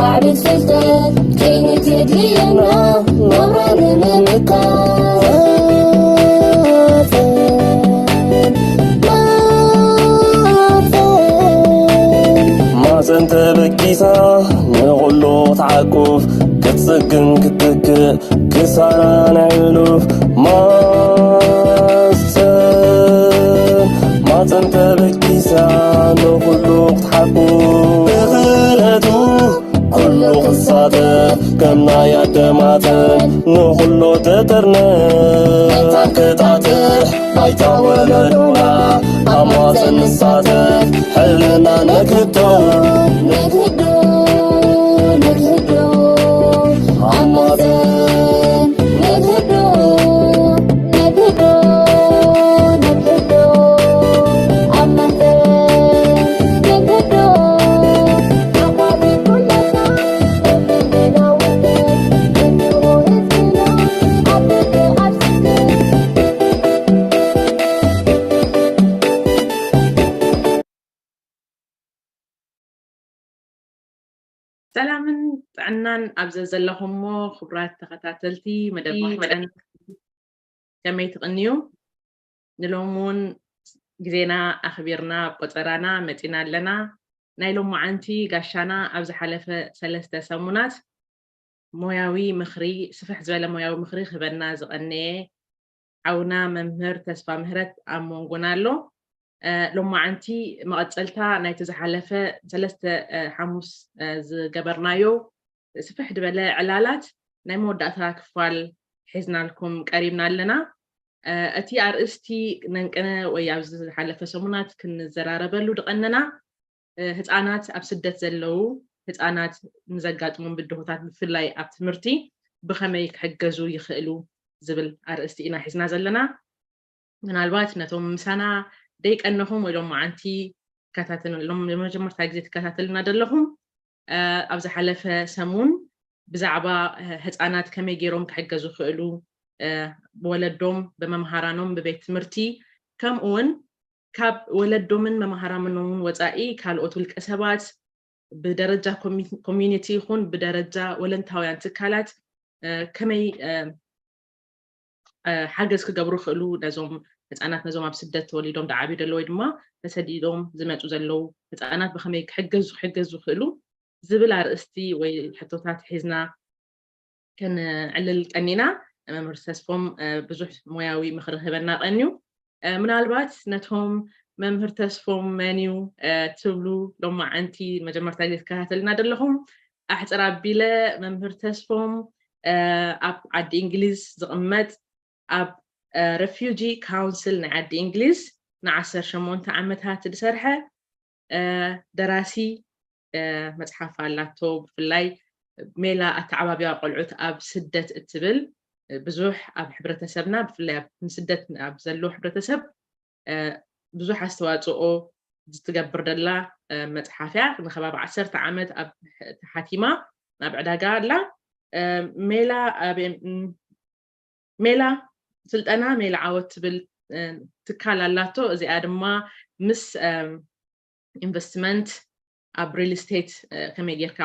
ዓብት ፍልጠት ከይንትድልየና ናብራ ንምምካት ማፀን ተበጊሳ ንኹሉ ክትዓቁፍ ክትፅግን ክትክእ ክሳራ ንሕሉፍ ማፀን ማፀን ተበጊሳ ንኹሉ ክትሓቁፍ ብኽእለቱ ኩሉ ክሳተፍ ከም ናይ ኣደማተን ንኹሉ ተጠርነፍ ክጣጥሕ ባይታ ወለዶና ኣብ ማፀን ንሳተፍ ሕልና ነግህዶ ነግህዶ ነግህዶ ኣብ ማፀን ነግህዶ ሰላምን ጥዕናን ኣብ ዘዘለኹሞ ክቡራት ተኸታተልቲ መደብ ማህፀን ከመይ ትቕንዩ? ንሎም እውን ግዜና ኣኽቢርና ኣብ ቆፀራና መፂና ኣለና። ናይ ሎማዓንቲ ጋሻና ኣብ ዝሓለፈ ሰለስተ ሰሙናት ሞያዊ ምኽሪ ስፍሕ ዝበለ ሞያዊ ምኽሪ ክህበና ዝቐነየ ሓውና መምህር ተስፋ ምህረት ኣብ መንጎና ኣሎ። ሎማዓንቲ መቐፀልታ ናይቲ ዝሓለፈ ሰለስተ ሓሙስ ዝገበርናዮ ስፍሕ ዝበለ ዕላላት ናይ መወዳእታ ክፋል ሒዝናልኩም ቀሪብና ኣለና። እቲ ኣርእስቲ ነንቅነ ወይ ኣብዚ ዝሓለፈ ሰሙናት ክንዘራረበሉ ድቐነና ህፃናት ኣብ ስደት ዘለዉ ህፃናት ንዘጋጥሞም ብድሆታት ብፍላይ ኣብ ትምህርቲ ብኸመይ ክሕገዙ ይኽእሉ ዝብል ኣርእስቲ ኢና ሒዝና ዘለና። ምናልባት ነቶም ምሳና ደይቀነኹም ወይ ሎም መዓንቲ ትከታተሉ ሎም ንመጀመርታ ግዜ ትከታተሉና ዘለኹም ኣብ ዝሓለፈ ሰሙን ብዛዕባ ህፃናት ከመይ ገይሮም ክሕገዙ ይኽእሉ ብወለዶም ብመምሃራኖም ብቤት ትምህርቲ ከምኡ እውን ካብ ወለዶምን መምሃራኖምን ወፃኢ ካልኦት ውልቀ ሰባት ብደረጃ ኮሚኒቲ ይኹን ብደረጃ ወለንታውያን ትካላት ከመይ ሓገዝ ክገብሩ ይኽእሉ ነዞም ህፃናት ነዞም ኣብ ስደት ተወሊዶም ዝዓብዩ ዘለዉ ወይ ድማ ተሰዲዶም ዝመፁ ዘለዉ ህፃናት ብኸመይ ክሕገዙ ክሕገዙ ይኽእሉ ዝብል ኣርእስቲ ወይ ሕቶታት ሒዝና ክንዕልል ቀኒና። መምህር ተስፎም ብዙሕ ሞያዊ ምኽሪ ክህበና ቀንዩ። ምናልባት ነቶም መምህር ተስፎም መን እዩ ትብሉ ሎማዓንቲ መጀመርታ ግዜ ትከታተልና ዘለኹም ኣሕፅር ኣቢለ መምህር ተስፎም ኣብ ዓዲ እንግሊዝ ዝቕመጥ ኣብ ረፊጂ ካውንስል ናይ ዓዲ እንግሊዝ ንዓሰርተ ሸሞንተ ዓመታት ዝሰርሐ ደራሲ መፅሓፍ ኣላቶ። ብፍላይ ሜላ ኣተዓባቢያ ቆልዑት ኣብ ስደት እትብል ብዙሕ ኣብ ሕብረተሰብና ብፍላይ ኣብ ንስደት ኣብ ዘሎ ሕብረተሰብ ብዙሕ ኣስተዋፅኦ ዝትገብር ደላ መፅሓፍ እያ። ንከባቢ ዓሰርተ ዓመት ኣብ ተሓቲማ ናብ ዕዳጋ ኣላ። ሜላ ሜላ ስልጠና ሜላ ዓወት ትብል ትካል ኣላቶ። እዚኣ ድማ ምስ ኢንቨስትመንት ኣብ ሪል ስቴት ከመይ ጌርካ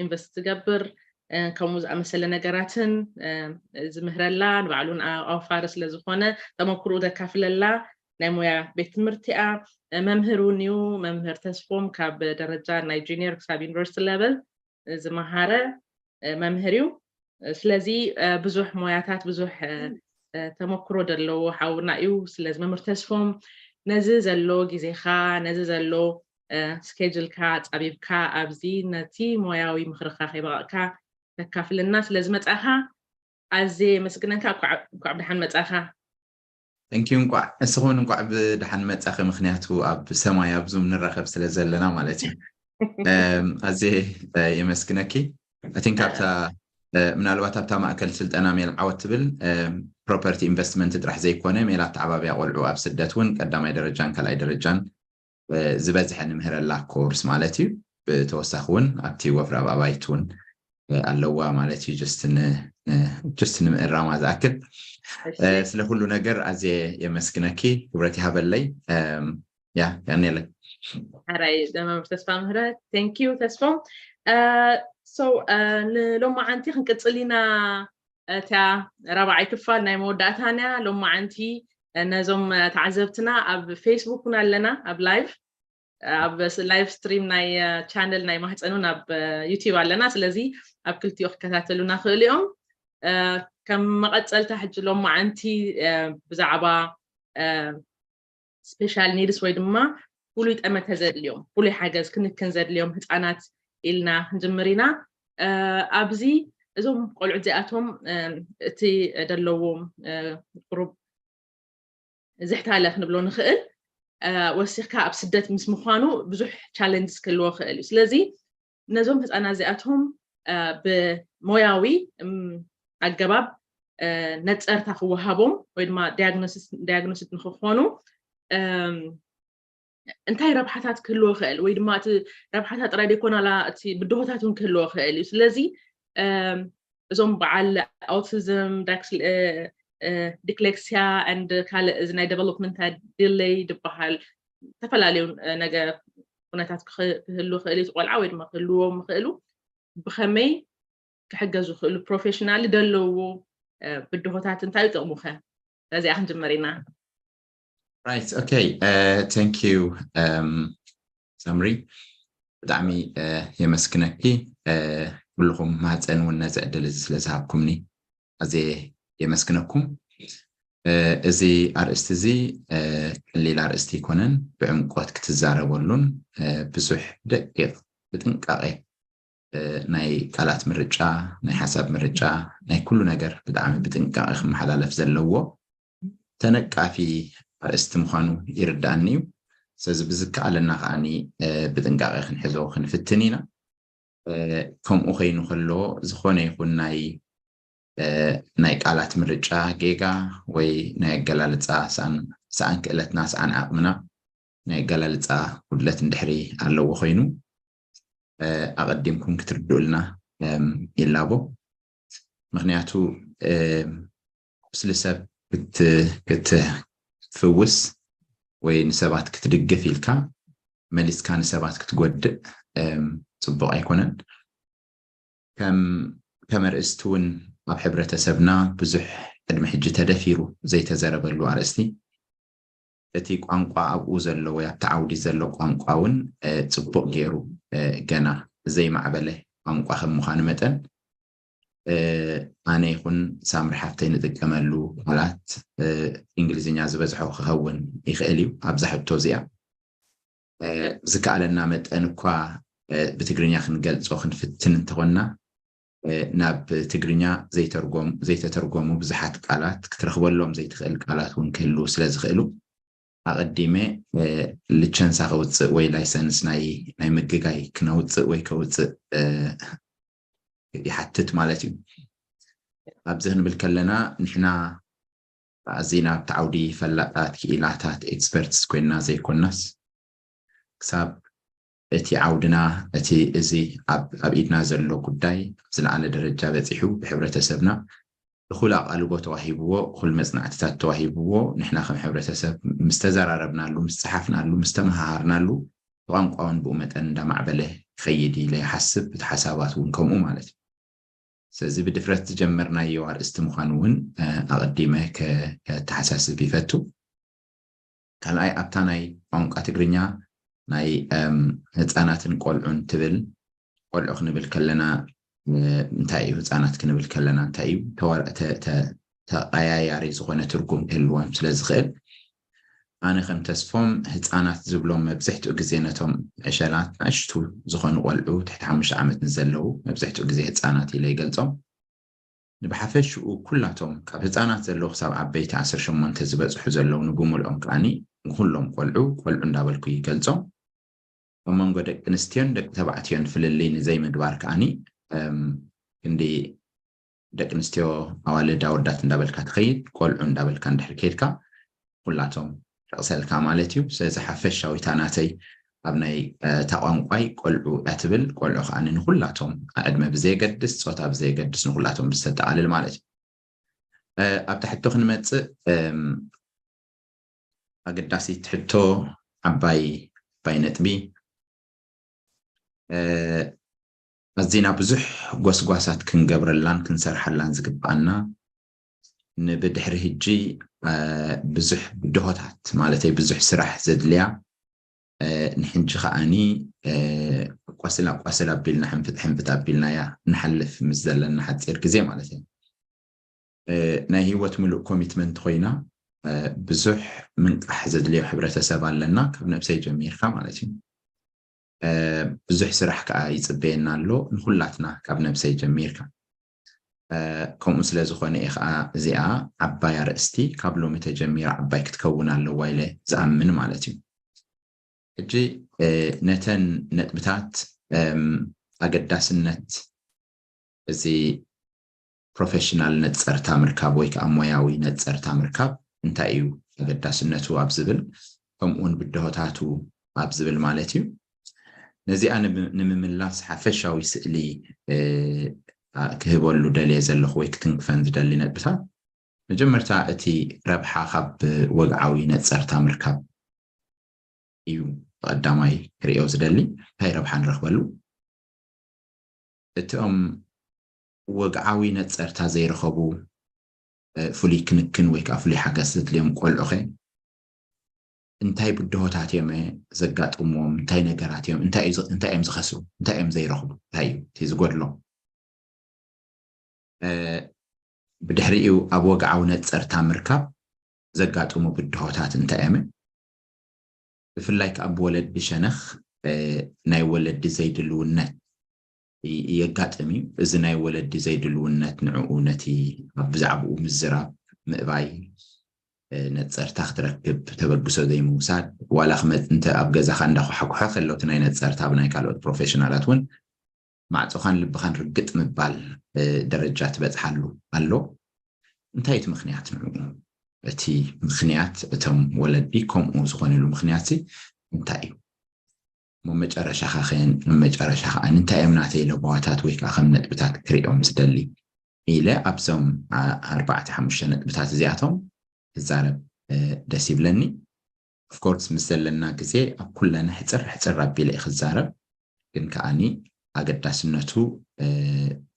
ኢንቨስት ትገብር ከምኡ ዝኣመሰለ ነገራትን ዝምህረላ ንባዕሉን ኣውፋሪ ስለ ዝኾነ ተመክርኡ ዘካፍለላ ናይ ሞያ ቤት ትምህርቲ እያ። መምህር እውን እዩ። መምህር ተስፎም ካብ ደረጃ ናይ ጁኒየር ክሳብ ዩኒቨርሲቲ ሌቨል ዝመሃረ መምህር እዩ። ስለዚ ብዙሕ ሞያታት ብዙሕ ተመክሮ ዘለዎ ሓውና እዩ። ስለዚ መምህር ተስፎም ነዚ ዘሎ ግዜኻ ነዚ ዘሎ ስኬጅልካ ፃቢብካ ኣብዚ ነቲ ሞያዊ ምኽርኻ ከይበቐቕካ ተካፍልና ስለዝመፃኻ ኣዝየ የመስግነካ። እንኳዕ ብደሓን መፃኻ። Thank you እንኳዕ እስኹን እንኳዕ ብደሓን መፃኺ። ምክንያቱ ኣብ ሰማይ ኣብ ዙም ንራኸብ ስለ ዘለና ማለት እዩ። ኣዝየ የመስግነኪ። I think ኣብታ ምናልባት ኣብታ ማእከል ስልጠና ሜላ ዓወት ትብል ፕሮፐርቲ ኢንቨስትመንት ጥራሕ ዘይኮነ ሜላ ኣተዓባብያ ቆልዑ ኣብ ስደት እውን ቀዳማይ ደረጃን ካልኣይ ደረጃን ዝበዝሐ ንምህረላ ኮርስ ማለት እዩ። ብተወሳኺ እውን ኣብቲ ወፍሪ ኣብ ኣባይቲ እውን ኣለዋ ማለት እዩ። ጅስት ንምእራማ ዝኣክል ስለ ኩሉ ነገር ኣዝየ የመስግነኪ። ክብረት ይሃበለይ። ያ ያኔለ ራይ መምህር ተስፋ ምህረት thank you ተስፎም። So ንሎማዓንቲ ክንቅጽል ኢና። እቲያ ራብዓይ ክፋል ናይ መወዳእታና ሎማዓንቲ። ነዞም ተዓዘብትና ኣብ ፌስቡክ እውን ኣለና፣ ኣብ ላይቭ ኣብ ላይቭ ስትሪም ናይ ቻነል ናይ ማህፀን እውን ኣብ ዩቲዩብ ኣለና። ስለዚ ኣብ ክልቲኡ ክከታተሉና ክእሉ እዮም። ከም መቐፀልታ ሕጂ ሎማዓንቲ ብዛዕባ ስፔሻል ኒድስ ወይ ድማ ፍሉይ ጠመተ ዘድልዮም፣ ፍሉይ ሓገዝ ክንክን ዘድልዮም ህፃናት ኢልና ክንጅምር ኢና። ኣብዚ እዞም ቆልዑ እዚኣቶም እቲ ደለዎም ቁሩብ ዝሕታለ ክንብሎ ንኽእል። ወሲኽካ ኣብ ስደት ምስ ምዃኑ ብዙሕ ቻለንጅስ ክህልዎ ክእል እዩ። ስለዚ ነዞም ህፃናት እዚኣቶም ብሞያዊ ኣገባብ ነፀርታ ክወሃቦም ወይ ድማ ዳያግኖሲስ ንክኾኑ እንታይ ረብሓታት ክህልዎ ክእል ወይ ድማ እቲ ረብሓታት ጥራይ ደይኮነ እቲ ብድሆታት እውን ክህልዎ ክእል እዩ። ስለዚ እዞም በዓል ኣውቲዝም፣ ዲክሌክሲያ፣ ካልእ እዚ ናይ ዴቨሎፕመንት ዲሌይ ዝበሃል ዝተፈላለዩ ነገር ኩነታት ክህሉ ክእል እዩ። ቆልዓ ወይ ድማ ክህልዎም ክእሉ ብኸመይ ክሕገዙ ክእሉ ፕሮፌሽናሊ ደለዎ ብድሆታት እንታይ እዩ ጥቕሙ ከ? በዚኣ ክንጅመር ኢና። Right, okay. Thank you, ሳምሪ። ብጣዕሚ የመስግነኪ ኩልኹም ማህፀን እውን ነዚ ዕድል እዚ ስለ ዝሃብኩምኒ ኣዝየ የመስግነኩም። እዚ ኣርእስቲ እዚ ቀሊል ኣርእስቲ ኣይኮነን። ብዕምቆት ክትዛረበሉን ብዙሕ ደቂቕ ብጥንቃቄ ናይ ቃላት ምርጫ፣ ናይ ሓሳብ ምርጫ፣ ናይ ኩሉ ነገር ብጣዕሚ ብጥንቃቄ ክመሓላለፍ ዘለዎ ተነቃፊ ኣርእስቲ ምዃኑ ይርዳእኒ እዩ። ስለዚ ብዝከኣለና ከዓኒ ብጥንቃቄ ክንሕዞ ክንፍትን ኢና። ከምኡ ከይኑ ከሎ ዝኾነ ይኹን ናይ ናይ ቃላት ምርጫ ጌጋ ወይ ናይ ኣገላልፃ ሰኣን ክእለትና ሰኣን ዓቕምና ናይ ኣገላልፃ ጉድለት እንድሕሪ ኣለዎ ኮይኑ ኣቐዲምኩም ክትርድኡልና ይላቦ። ምክንያቱ ቁስሊ ሰብ ክትፍውስ ወይ ንሰባት ክትድግፍ ኢልካ መሊስካ ንሰባት ክትጎድእ ፅቡቕ ኣይኮነን። ከም ኣርእስቲ እውን ኣብ ሕብረተሰብና ብዙሕ ቅድሚ ሕጂ ተደፊሩ ዘይተዘረበሉ ኣርእስቲ እቲ ቋንቋ ኣብኡ ዘሎ ወይ ኣብቲ ዓውዲ ዘሎ ቋንቋ እውን ፅቡቕ ገይሩ ገና ዘይማዕበለ ቋንቋ ከም ምዃኑ መጠን ኣነ ይኹን ሳምሪ ሓፍተይ ንጥቀመሉ ቃላት እንግሊዝኛ ዝበዝሖ ክኸውን ይኽእል እዩ ኣብዛ ሕቶ እዚኣ። ዝከኣለና መጠን እኳ ብትግርኛ ክንገልፆ ክንፍትን እንተኾንና ናብ ትግርኛ ዘይተተርጎሙ ብዙሓት ቃላት ክትረኽበሎም ዘይትኽእል ቃላት እውን ክህልው ስለ ዝኽእሉ ኣቐዲመ ልቸንሳ ከውፅእ ወይ ላይሰንስ ናይ ምግጋይ ክነውፅእ ወይ ከውፅእ ይሓትት ማለት እዩ። ኣብዚ ክንብል ከለና ንሕና ኣዚና ኣብቲ ዓውዲ ፈላጣት ክኢላታት ኤክስፐርትስ ኮይንና ዘይኮናስ ክሳብ እቲ ዓውድና እቲ እዚ ኣብ ኢድና ዘሎ ጉዳይ ኣብ ዝለዓለ ደረጃ በፂሑ ብሕብረተሰብና እኹል ኣቓልቦ ተዋሂብዎ እኹል መፅናዕትታት ተዋሂብዎ ንሕና ከም ሕብረተሰብ ምስ ተዘራረብናሉ ምስ ፀሓፍናሉ ምስ ተመሃሃርናሉ ቋንቋ እውን ብኡ መጠን እንዳማዕበለ ይኸይድ ኢለ ይሓስብ እቲ ሓሳባት እውን ከምኡ ማለት እዩ። ስለዚ ብድፍረት ዝጀመርናዮ ኣርእስቲ ምዃኑ እውን ኣቐዲመ ከተሓሳስብ ይፈቱ። ካልኣይ ኣብታ ናይ ቋንቋ ትግርኛ ናይ ህፃናትን ቆልዑን ትብል ቆልዑ ክንብል ከለና እንታይ እዩ ህፃናት ክንብል ከለና እንታይ እዩ ተቐያያሪ ዝኾነ ትርጉም ክህልዎም ስለ ዝኽእል ኣነ ከም ተስፎም ህፃናት ዝብሎም መብዝሕትኡ ግዜ ነቶም ዕሸላት ንእሽቱ ዝኾኑ ቆልዑ ትሕቲ ሓሙሽተ ዓመት ንዘለዉ መብዝሕትኡ ግዜ ህፃናት ኢለ ይገልፆም። ንብሓፈሽኡ ኩላቶም ካብ ህፃናት ዘለዉ ክሳብ ዓበይቲ ዓሰርተ ሸሞንተ ዝበፅሑ ዘለዉ ንብሙልኦም ከዓኒ ንኩሎም ቆልዑ ቆልዑ እንዳበልኩ ይገልፆም። ኣብ መንጎ ደቂ ኣንስትዮን ደቂ ተባዕትዮን ፍልልይ ንዘይምግባር ከዓኒ ክንዲ ደቂ ኣንስትዮ ኣዋልድ ኣወዳት እንዳበልካ ትኸይድ ቆልዑ እንዳበልካ እንድሕር ከይድካ ኩላቶም ይጠቕሰልካ ማለት እዩ። ስለዚ ሓፈሻዊታ ናተይ ኣብ ናይ እታ ቋንቋይ ቆልዑ እያ ትብል። ቆልዑ ከዓ ንኩላቶም ኣዕድመ ብዘየገድስ ፆታ ብዘየገድስ ንኩላቶም ብዝተጠቓልል ማለት እዩ። ኣብታ ሕቶ ክንመፅእ ኣገዳሲት ሕቶ ዓባይ ዓባይ ነጥቢ ኣዚና ብዙሕ ጎስጓሳት ክንገብረላን ክንሰርሓላን ዝግባኣና፣ ንብድሕሪ ሕጂ ብዙሕ ብድሆታት፣ ማለተይ ብዙሕ ስራሕ ዘድልያ፣ ንሕጂ ከዓኒ ቆስላ ቆስላ ኣቢልና ሕንፍጥ ሕንፍጥ ኣቢልናያ ንሓልፍ ምስ ዘለና ሓፂር ግዜ ማለት እዩ። ናይ ህይወት ምሉእ ኮሚትመንት ኮይና፣ ብዙሕ ምንቃሕ ዘድልዮ ሕብረተሰብ ኣለና፣ ካብ ነብሰይ ጀሚርካ ማለት እዩ። ብዙሕ ስራሕ ከዓ ይፅበየና ኣሎ ንኩላትና፣ ካብ ነብሰይ ጀሚርካ። ከምኡ ስለ ዝኾነ እየ ከዓ እዚኣ ዓባይ ኣርእስቲ ካብ ሎሚ ተጀሚራ ዓባይ ክትከውን ኣለዋ ኢለ ዝኣምን ማለት እዩ። ሕጂ ነተን ነጥብታት፣ ኣገዳስነት እዚ ፕሮፌሽናል ነፀርታ ምርካብ ወይ ከዓ ሞያዊ ነፀርታ ምርካብ እንታይ እዩ ኣገዳስነቱ ኣብ ዝብል፣ ከምኡውን ብድሆታቱ ኣብ ዝብል ማለት እዩ። ነዚኣ ንምምላስ ሓፈሻዊ ስእሊ ክህበሉ ደልየ ዘለኹ ወይ ክትንክፈን ዝደሊ ነጥብታት፣ መጀመርታ እቲ ረብሓ ካብ ወግዓዊ ነፀርታ ምርካብ እዩ ቀዳማይ ክርእዮ ዝደሊ። እንታይ ረብሓ ንረኽበሉ? እቶም ወግዓዊ ነፀርታ ዘይረኸቡ ፍሉይ ክንክን ወይ ከዓ ፍሉይ ሓገዝ ዘድልዮም ቆልዑኸ እንታይ ብድሆታት እዮም ዘጋጥምዎም? እንታይ ነገራት እዮም? እንታይ እዮም ዝኸስሩ? እንታይ እዮም ዘይረኽቡ? እንታይ እዩ እቲ ዝጎድሎም? ብድሕሪኡ ኣብ ወግዓዊ ነፀርታ ምርካብ ዘጋጥሙ ብድሆታት እንታይ እዮም? ብፍላይ ከዓ ብወለዲ ሸነኽ ናይ ወለዲ ዘይድልውነት የጋጥም እዩ። እዚ ናይ ወለዲ ዘይድልውነት ንዕኡ ነቲ ኣብ ብዛዕባኡ ምዝራብ፣ ምእባይ፣ ነፀርታ ክትረክብ ተበግሶ ዘይምውሳድ፣ ዋላ ክመፅ እንተ ኣብ ገዛኻ እንዳኳሓኩሐ ከሎ እቲ ናይ ነፀርታ ብናይ ካልኦት ፕሮፌሽናላት እውን ማዕፆኻን ልብኻን ርግጥ ምባል ደረጃ ትበፅሓሉ ኣሎ። እንታይ እቲ ምኽንያት ንዕኡ? እቲ ምኽንያት፣ እቶም ወለዲ ከምኡ ዝኾነሉ ምኽንያት እንታይ እዩ? እሞ መጨረሻኻ ኸን መጨረሻ ከዓ እንታይ እዮም ናተይ ለበዋታት ወይ ከዓ ከም ነጥብታት ክሪኦም ዝደሊ ኢለ ኣብዞም ኣርባዕተ ሓሙሽተ ነጥብታት እዚኣቶም ክዛረብ ደስ ይብለኒ። ኦፍኮርስ ምስ ዘለና ግዜ ኣብ ኩለን ሕፅር ሕፅር ኣቢለ ክዛረብ፣ ግን ከዓኒ ኣገዳስነቱ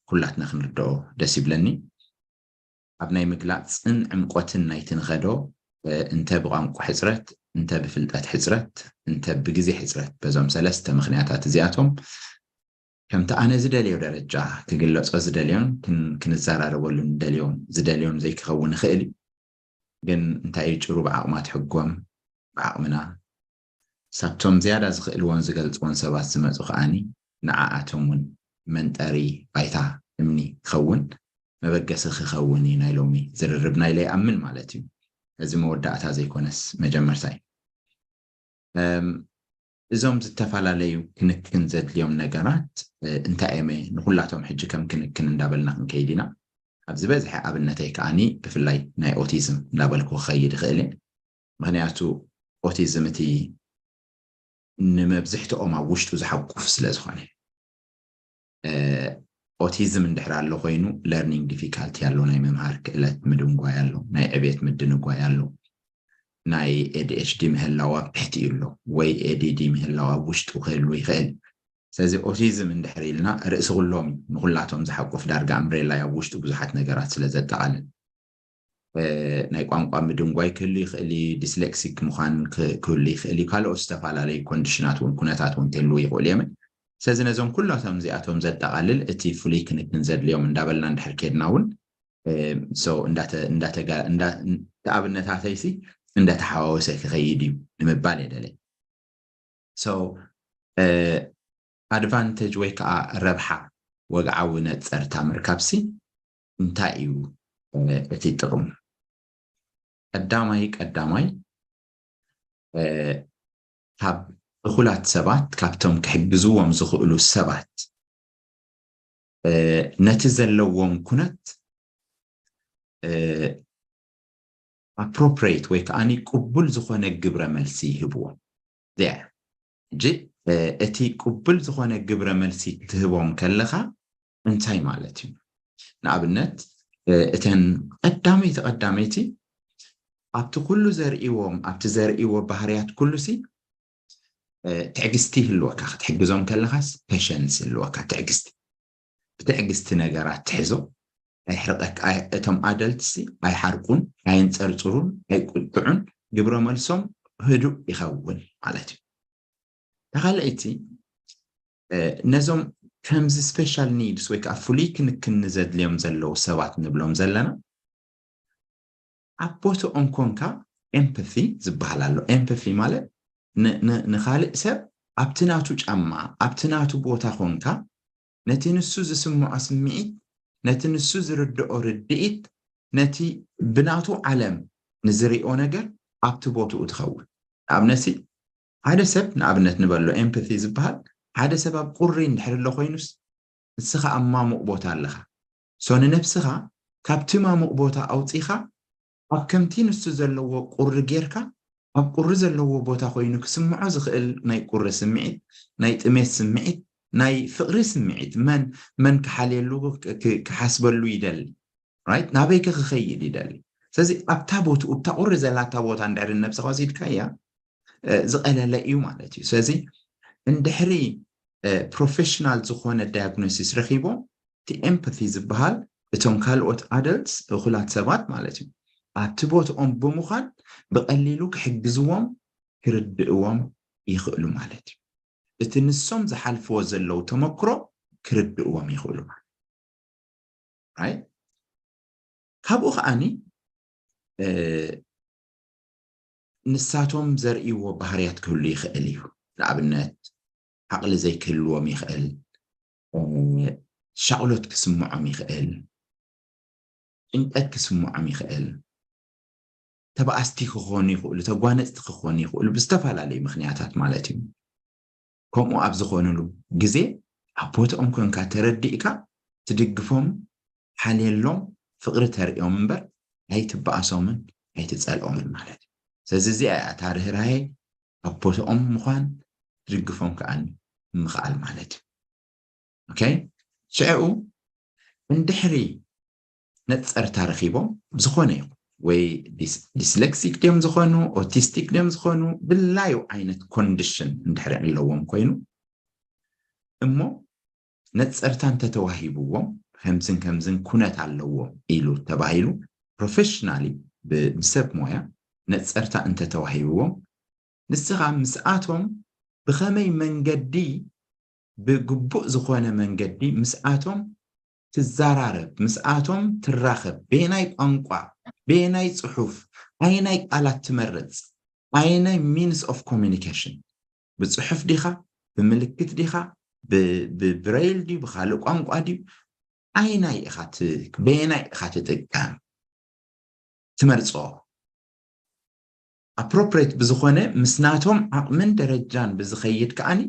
ኩላትና ክንርድኦ ደስ ይብለኒ። ኣብ ናይ ምግላፅን ዕምቆትን ናይቲ ንኸዶ፣ እንተ ብቋንቋ ሕፅረት፣ እንተ ብፍልጠት ሕፅረት፣ እንተ ብግዜ ሕፅረት፣ በዞም ሰለስተ ምኽንያታት እዚኣቶም ከምቲ ኣነ ዝደልዮ ደረጃ ክግለፆ ዝደልዮን ክንዘራረበሉ ዝደልዮን ዘይክኸውን ይኽእል እዩ። ግን እንታይ እዩ ጭሩ ብዓቕማ ትሕጎም፣ ብዓቕምና ሳብቶም ዝያዳ ዝኽእልዎን ዝገልፅዎን ሰባት ዝመፁ ከዓኒ ንዓኣቶም እውን መንጠሪ ባይታ እምኒ ክኸውን፣ መበገሲ ክኸውን እዩ ናይ ሎሚ ዝርርብና ኢለ ይኣምን ማለት እዩ። እዚ መወዳእታ ዘይኮነስ መጀመርታ እዩ። እዞም ዝተፈላለዩ ክንክን ዘድልዮም ነገራት እንታይ እዮም? ንኩላቶም ሕጂ ከም ክንክን እንዳበልና ክንከይድ ኢና። ኣብ ዝበዝሐ ኣብነተይ ከዓኒ ብፍላይ ናይ ኦቲዝም እንዳበልኩ ክኸይድ ይኽእል እየ። ምኽንያቱ ኦቲዝም እቲ ንመብዝሕትኦም ኣብ ውሽጡ ዝሓቁፍ ስለ ዝኾነ፣ ኦቲዝም እንድሕር ኣሎ ኮይኑ ለርኒንግ ዲፊካልቲ ኣሎ፣ ናይ ምምሃር ክእለት ምድንጓይ ኣሎ፣ ናይ ዕቤት ምድንጓይ ኣሎ፣ ናይ ኤ ዲ ኤች ዲ ምህላው ኣብ ትሕቲኡ ኣሎ፣ ወይ ኤ ዲ ዲ ምህላው ኣብ ውሽጡ ክህሉ ይኽእል። ስለዚ ኦቲዝም እንድሕር ኢልና ርእሲ ኩሎም ንኩላቶም ዝሓቁፍ ዳርጋ እምብሬላ ኣብ ውሽጡ ብዙሓት ነገራት ስለ ዘጠቓልል፣ ናይ ቋንቋ ምድንጓይ ክህሉ ይኽእል እዩ፣ ዲስሌክሲክ ምዃን ክህሉ ይኽእል እዩ፣ ካልኦት ዝተፈላለዩ ኮንዲሽናት እውን ኩነታት እውን ክህልዉ ይኽእሉ እዮም። ስለዚ ነዞም ኩላቶም እዚኣቶም ዘጠቓልል እቲ ፍሉይ ክንክን ዘድልዮም እንዳበልና እንድሕር ኬድና እውን ኣብነታተይሲ እንዳተሓዋወሰ ክኸይድ እዩ ንምባል የደለ። ኣድቫንቴጅ ወይ ከዓ ረብሓ ወግዓዊ ነፀርታ ምርካብሲ እንታይ እዩ እቲ ጥቕሙ? ቀዳማይ ቀዳማይ ካብ እኹላት ሰባት፣ ካብቶም ክሕግዝዎም ዝኽእሉ ሰባት ነቲ ዘለዎም ኩነት ኣፕሮፕሬት ወይ ከዓኒ ቅቡል ዝኾነ ግብረ መልሲ ይህብዎም። ሕጂ እቲ ቅቡል ዝኾነ ግብረ መልሲ ክትህቦም ከለኻ እንታይ ማለት እዩ? ንኣብነት እተን ቀዳመይቲ ቀዳመይቲ ኣብቲ ኩሉ ዘርእዎም ኣብቲ ዘርእዎ ባህርያት ኩሉሲ ትዕግስቲ ይህልወካ፣ ክትሕግዞም ከለኻስ ፔሸንስ ይህልወካ፣ ትዕግስቲ። ብትዕግስቲ ነገራት ትሕዞ። ኣይሕርቀካ። ኣይ- እቶም ኣደልትሲ ኣይሓርቁን፣ ኣየንፀርፅሩን፣ ኣይቁጥዑን። ግብረ መልሶም ህዱእ ይኸውን ማለት እዩ። ተኻልኣይቲ ነዞም ከምዚ special needs ወይ ከዓ ፍሉይ ክንክን ዘድልዮም ዘለዉ ሰባት ንብሎም ዘለና ኣብ ቦትኦም ኮንካ empathy ዝበሃል ኣሎ። Empathy ማለት ንኻልእ ሰብ ኣብቲ ናቱ ጫማ ኣብቲ ናቱ ቦታ ኮንካ ነቲ ንሱ ዝስምዖ ስምዒት፣ ነቲ ንሱ ዝርድኦ ርድኢት፣ ነቲ ብናቱ ዓለም ንዝሪኦ ነገር ኣብቲ ቦትኡ ትኸውን። ንኣብነት ሓደ ሰብ ንኣብነት ንበሎ empathy ዝበሃል ሓደ ሰብ ኣብ ቁሪ እንድሕር ኣሎ ኮይኑስ ንስኻ ኣብ ማሙቕ ቦታ ኣለኻ። So ንነብስኻ ካብቲ ማሙቕ ቦታ ኣውፂኻ ኣብ ከምቲ ንሱ ዘለዎ ቁሪ ጌርካ ኣብ ቁሪ ዘለዎ ቦታ ኮይኑ ክስምዖ ዝኽእል ናይ ቁሪ ስምዒት፣ ናይ ጥሜት ስምዒት፣ ናይ ፍቕሪ ስምዒት መን መን ክሓልየሉ ክሓስበሉ ይደሊ right ናበይ ከ ክኸይድ ይደሊ። ስለዚ ኣብታ ቦትኡ ኣብታ ቁሪ ዘላታ ቦታ እንድሕር ነብስኻ ወሲድካያ ዝቐለለ እዩ ማለት እዩ። ስለዚ እንድሕሪ professional ዝኾነ diagnosis ረኺቦም እቲ empathy ዝበሃል እቶም ካልኦት adults እኹላት ሰባት ማለት እዩ ኣብቲ ቦትኦም ብምዃን ብቐሊሉ ክሕግዝዎም ክርድእዎም ይኽእሉ ማለት እዩ። እቲ ንሶም ዝሓልፍዎ ዘለዉ ተመክሮ ክርድእዎም ይኽእሉ ማለት right ካብኡ ከዓኒ ንሳቶም ዘርእይዎ ባህርያት ክህሉ ይኽእል እዩ። ንኣብነት ዓቕሊ ዘይክህልዎም ይኽእል፣ ሻቕሎት ክስምዖም ይኽእል፣ ጭንቀት ክስምዖም ይኽእል፣ ተባኣስቲ ክኾኑ ይኽእሉ፣ ተጓነፅቲ ክኾኑ ይኽእሉ ብዝተፈላለዩ ምኽንያታት ማለት እዩ። ከምኡ ኣብ ዝኾኑሉ ግዜ ኣብ ቦትኦም ኮንካ ተረዲእካ ትድግፎም ሓልየሎም ፍቕሪ ተርእዮም እምበር ኣይትበኣሶምን ኣይትፀልኦምን ማለት እዩ። ስለዚ እዚኣ እያ እታ ርህራሄ ኣብ ቦትኦም ምዃን ትድግፎም ከኣ ምኽኣል ማለት እዩ። okay ሽዕኡ እንድሕሪ ነፀርታ ረኺቦም ዝኾነ ይኹን ወይ dyslexic ድዮም ዝኾኑ autistic ድዮም ዝኾኑ ድላዩ ዓይነት condition እንድሕሪ ኣለዎም ኮይኑ እሞ ነፀርታ እንተተዋሂብዎም ከምዝን ከምዝን ኩነት ኣለዎም ኢሉ ተባሂሉ professionally ብሰብ ሞያ ነፀርታ እንተተዋሂብዎም ንስኻ ምስኣቶም ብኸመይ መንገዲ ብግቡእ ዝኾነ መንገዲ ምስኣቶም ትዘራረብ፣ ምስኣቶም ትራኸብ፣ በየናይ ቋንቋ፣ በየናይ ፅሑፍ፣ ኣየናይ ቃላት ትመርፅ፣ ኣየናይ means of communication፣ ብፅሑፍ ዲኻ፣ ብምልክት ዲኻ፣ ብብሬይል ድዩ፣ ብኻልእ ቋንቋ ድዩ፣ ኣይናይ ኢኻ በየናይ ኢኻ ትጥቀም ትመርፆ appropriate ብዝኾነ ምስ ናቶም ዓቕምን ደረጃን ብዝኸይድ ከዓኒ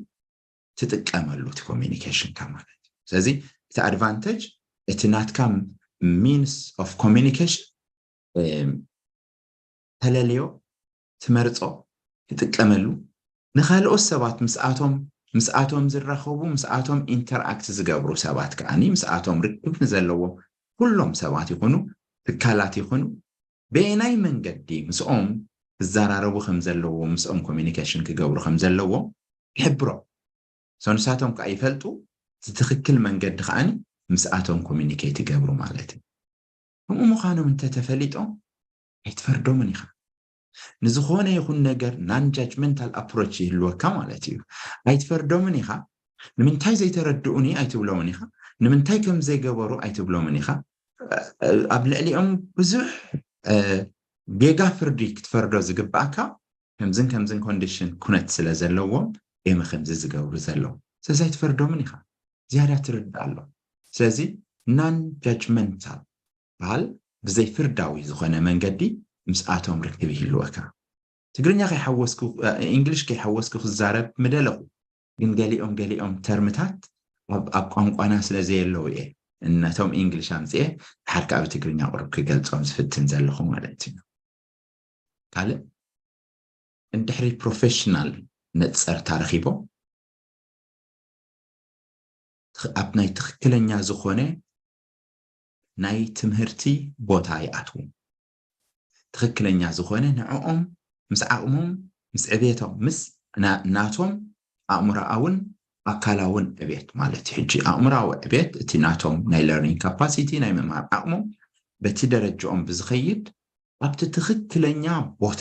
ትጥቀመሉ እቲ communication ካ ማለት እዩ። ስለዚ እቲ advantage እቲ ናትካ means of communication ተለልዮ ትመርፆ ትጥቀመሉ ንኻልኦት ሰባት ምስኣቶም ምስኣቶም ዝራኸቡ ምስኣቶም interact ዝገብሩ ሰባት ከዓኒ ምስኣቶም ርክብ ንዘለዎም ኩሎም ሰባት ይኹኑ ትካላት ይኹኑ በየናይ መንገዲ ምስኦም ክዘራረቡ ከም ዘለዎ ምስኦም communication ክገብሩ ከም ዘለዎ ይሕብሮም። ንሳቶም ከዓ ይፈልጡ እቲ ትኽክል መንገዲ ከዓኒ ምስኣቶም communicate ይገብሩ ማለት እዩ። ከምኡ ምዃኖም እንተተፈሊጦም ኣይትፈርዶምን ኢኻ። ንዝኾነ ይኹን ነገር non judgmental approach ይህልወካ ማለት እዩ። ኣይትፈርዶምን ኢኻ። ንምንታይ ዘይተረድኡኒ ኣይትብሎምን ኢኻ። ንምንታይ ከም ዘይገበሩ ኣይትብሎምን ኢኻ። ኣብ ልዕሊኦም ብዙሕ ጌጋ ፍርዲ ክትፈርዶ ዝግባኣካ ከምዝን ከምዝን condition ኩነት ስለ ዘለዎም እዮም ከምዚ ዝገብሩ ዘለዉ። ስለዚ ኣይትፈርዶምን ኢኻ። ዝያዳ ትርዳእ ኣሎ። ስለዚ non judgmental በሃል ብዘይ ፍርዳዊ ዝኾነ መንገዲ ምስኣቶም ርክብ ይህልወካ። ትግርኛ ከይሓወስኩ English ከይሓወስኩ ክዛረብ ምደለኹ ግን ገሊኦም ገሊኦም ተርምታት ኣብ ቋንቋና ስለ ዘየለዉ እየ ነቶም English ኣምፅኤ ድሓር ከዓ ብትግርኛ ቁሩብ ክገልፆም ዝፍትን ዘለኹ ማለት እዩ። ካልእ እንድሕሪ professional ነፀርታ ረኺቦም ኣብ ናይ ትኽክለኛ ዝኾነ ናይ ትምህርቲ ቦታ ይኣትዉ። ትኽክለኛ ዝኾነ ንዕኦም ምስ ዓቕሞም ምስ ዕቤቶም ምስ ናቶም ኣእምሮኣውን ኣካላውን ዕቤት ማለት እዩ። ሕጂ ኣእምራዊ ዕቤት እቲ ናቶም ናይ learning capacity ናይ ምምሃር ዓቕሞም በቲ ደረጃኦም ብዝኸይድ ኣብቲ ትኽክለኛ ቦታ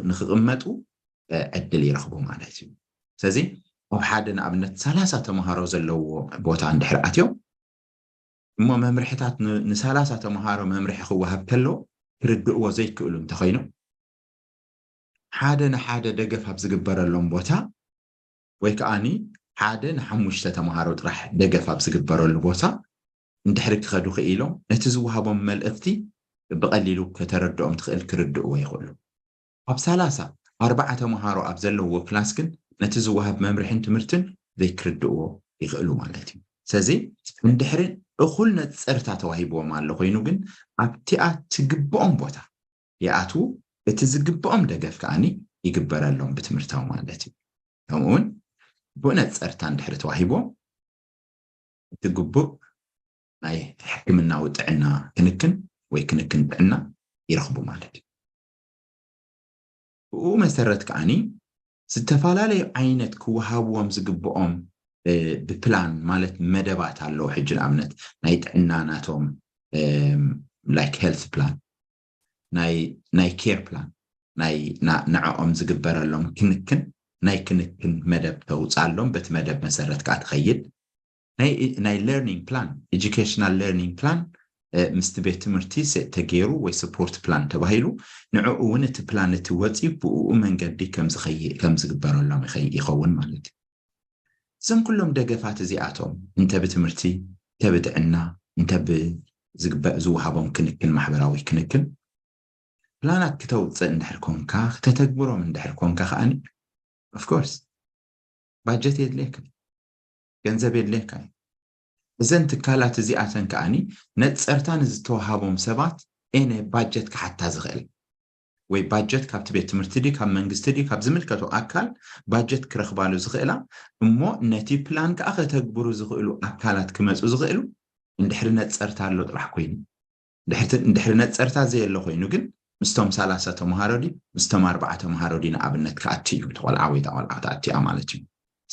ንኽቕመጡ ዕድል ይረኽቡ ማለት እዩ። ስለዚ ኣብ ሓደ ንኣብነት ሰላሳ ተምሃሮ ዘለዎ ቦታ እንድሕር ኣትዮም እሞ መምርሕታት ንሰላሳ ተምሃሮ መምርሒ ክወሃብ ከሎ ክርድእዎ ዘይክእሉ እንተኾይኖም ሓደ ንሓደ ደገፍ ኣብ ዝግበረሎም ቦታ ወይ ከዓኒ ሓደ ንሓሙሽተ ተምሃሮ ጥራሕ ደገፍ ኣብ ዝግበረሉ ቦታ እንድሕሪ ክኸዱ ክኢሎም ነቲ ዝወሃቦም መልእኽቲ ብቐሊሉ ከተረድኦም ትኽእል ክርድእዎ ይኽእሉ። ኣብ ሰላሳ ኣርባዓ ተምሃሮ ኣብ ዘለዎ ክላስ ግን ነቲ ዝወሃብ መምርሕን ትምህርትን ዘይክርድእዎ ይኽእሉ ማለት እዩ። ስለዚ እንድሕሪ እኹል ነፀርታ ተዋሂብዎም ኣሎ ኮይኑ ግን ኣብቲኣ ትግብኦም ቦታ ይኣትዉ፣ እቲ ዝግብኦም ደገፍ ከዓኒ ይግበረሎም ብትምህርታዊ ማለት እዩ። ከምኡውን ብኡ ነፀርታ እንድሕሪ ተዋሂቦም እቲ ግቡእ ናይ ሕክምናዊ ጥዕና ክንክን ወይ ክንክን ጥዕና ይረኽቡ ማለት እዩ። ብኡ መሰረት ከዓኒ ዝተፈላለዩ ዓይነት ክወሃብዎም ዝግብኦም ብፕላን ማለት መደባት ኣለዉ። ሕጂ ንኣብነት ናይ ጥዕና ናቶም like health plan ናይ care plan ናይ ንዕኦም ዝግበረሎም ክንክን ናይ ክንክን መደብ ተውፅኣሎም በቲ መደብ መሰረት ከዓ ትኸይድ ናይ learning plan educational learning plan ምስቲ ቤት ትምህርቲ ተገይሩ ወይ support plan ተባሂሉ ንዕኡ እውን እቲ ፕላን እቲ ወፂኡ ብኡ መንገዲ ከም ዝግበረሎም ይኸውን ማለት እዩ። እዞም ኩሎም ደገፋት እዚኣቶም እንተ ብትምህርቲ እንተ ብጥዕና እንተ ዝወሃቦም ክንክን ማሕበራዊ ክንክን ፕላናት ክተውፅእ እንድሕር ኮንካ ክተተግብሮም እንድሕር ኮንካ ከዓኒ of course ባጀት የድልየካ ገንዘብ የድልየካ እዩ። እዘን ትካላት እዚኣተን ከዓኒ ነፀርታ ንዝተዋሃቦም ሰባት ኤነ ባጀት ክሓታ ዝኽእል ወይ ባጀት ካብቲ ቤት ትምህርቲ ድዩ ካብ መንግስቲ ድዩ ካብ ዝምልከቶ ኣካል ባጀት ክረኽባሉ ዝኽእላ እሞ ነቲ ፕላን ከዓ ከተግብሩ ዝኽእሉ ኣካላት ክመፁ ዝኽእሉ እንድሕሪ ነፀርታ ኣሎ ጥራሕ ኮይኑ እንድሕሪ ነፀርታ ዘየሎ ኮይኑ ግን ምስቶም ሰላሳ ተምሃሮ ድዩ ምስቶም ኣርባዓ ተምሃሮ ድዩ ንኣብነት ክኣቲ እዩ እቲ ቆልዓ ወይ እታ ቆልዓ ትኣቲኣ ማለት እዩ።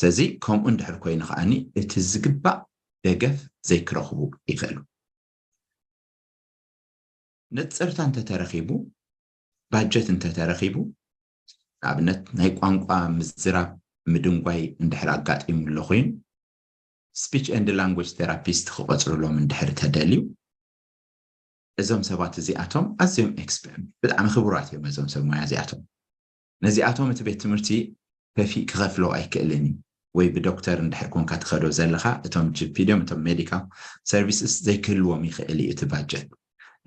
ስለዚ ከምኡ እንድሕር ኮይኑ ከዓኒ እቲ ዝግባእ ደገፍ ዘይክረኽቡ ይኽእሉ። ነፀርታ እንተተረኺቡ ባጀት እንተተረኺቡ ንኣብነት ናይ ቋንቋ ምዝራብ ምድንጓይ እንድሕር ኣጋጢሙ ኣሎ ኮይኑ speech and language therapist ክቐፅርሎም እንድሕር ተደልዩ እዞም ሰባት እዚኣቶም ኣዝዮም expert ብጣዕሚ ክቡራት እዮም። እዞም ሰብ ሞያ እዚኣቶም ነዚኣቶም እቲ ቤት ትምህርቲ ክኸፍሎ ኣይክእልን እዩ ወይ ብዶክተር እንድሕር ኮንካ ትኸዶ ዘለኻ እቶም GP ድዮም እቶም medical services ዘይክህልዎም ይኽእል እዩ እቲ ባጀት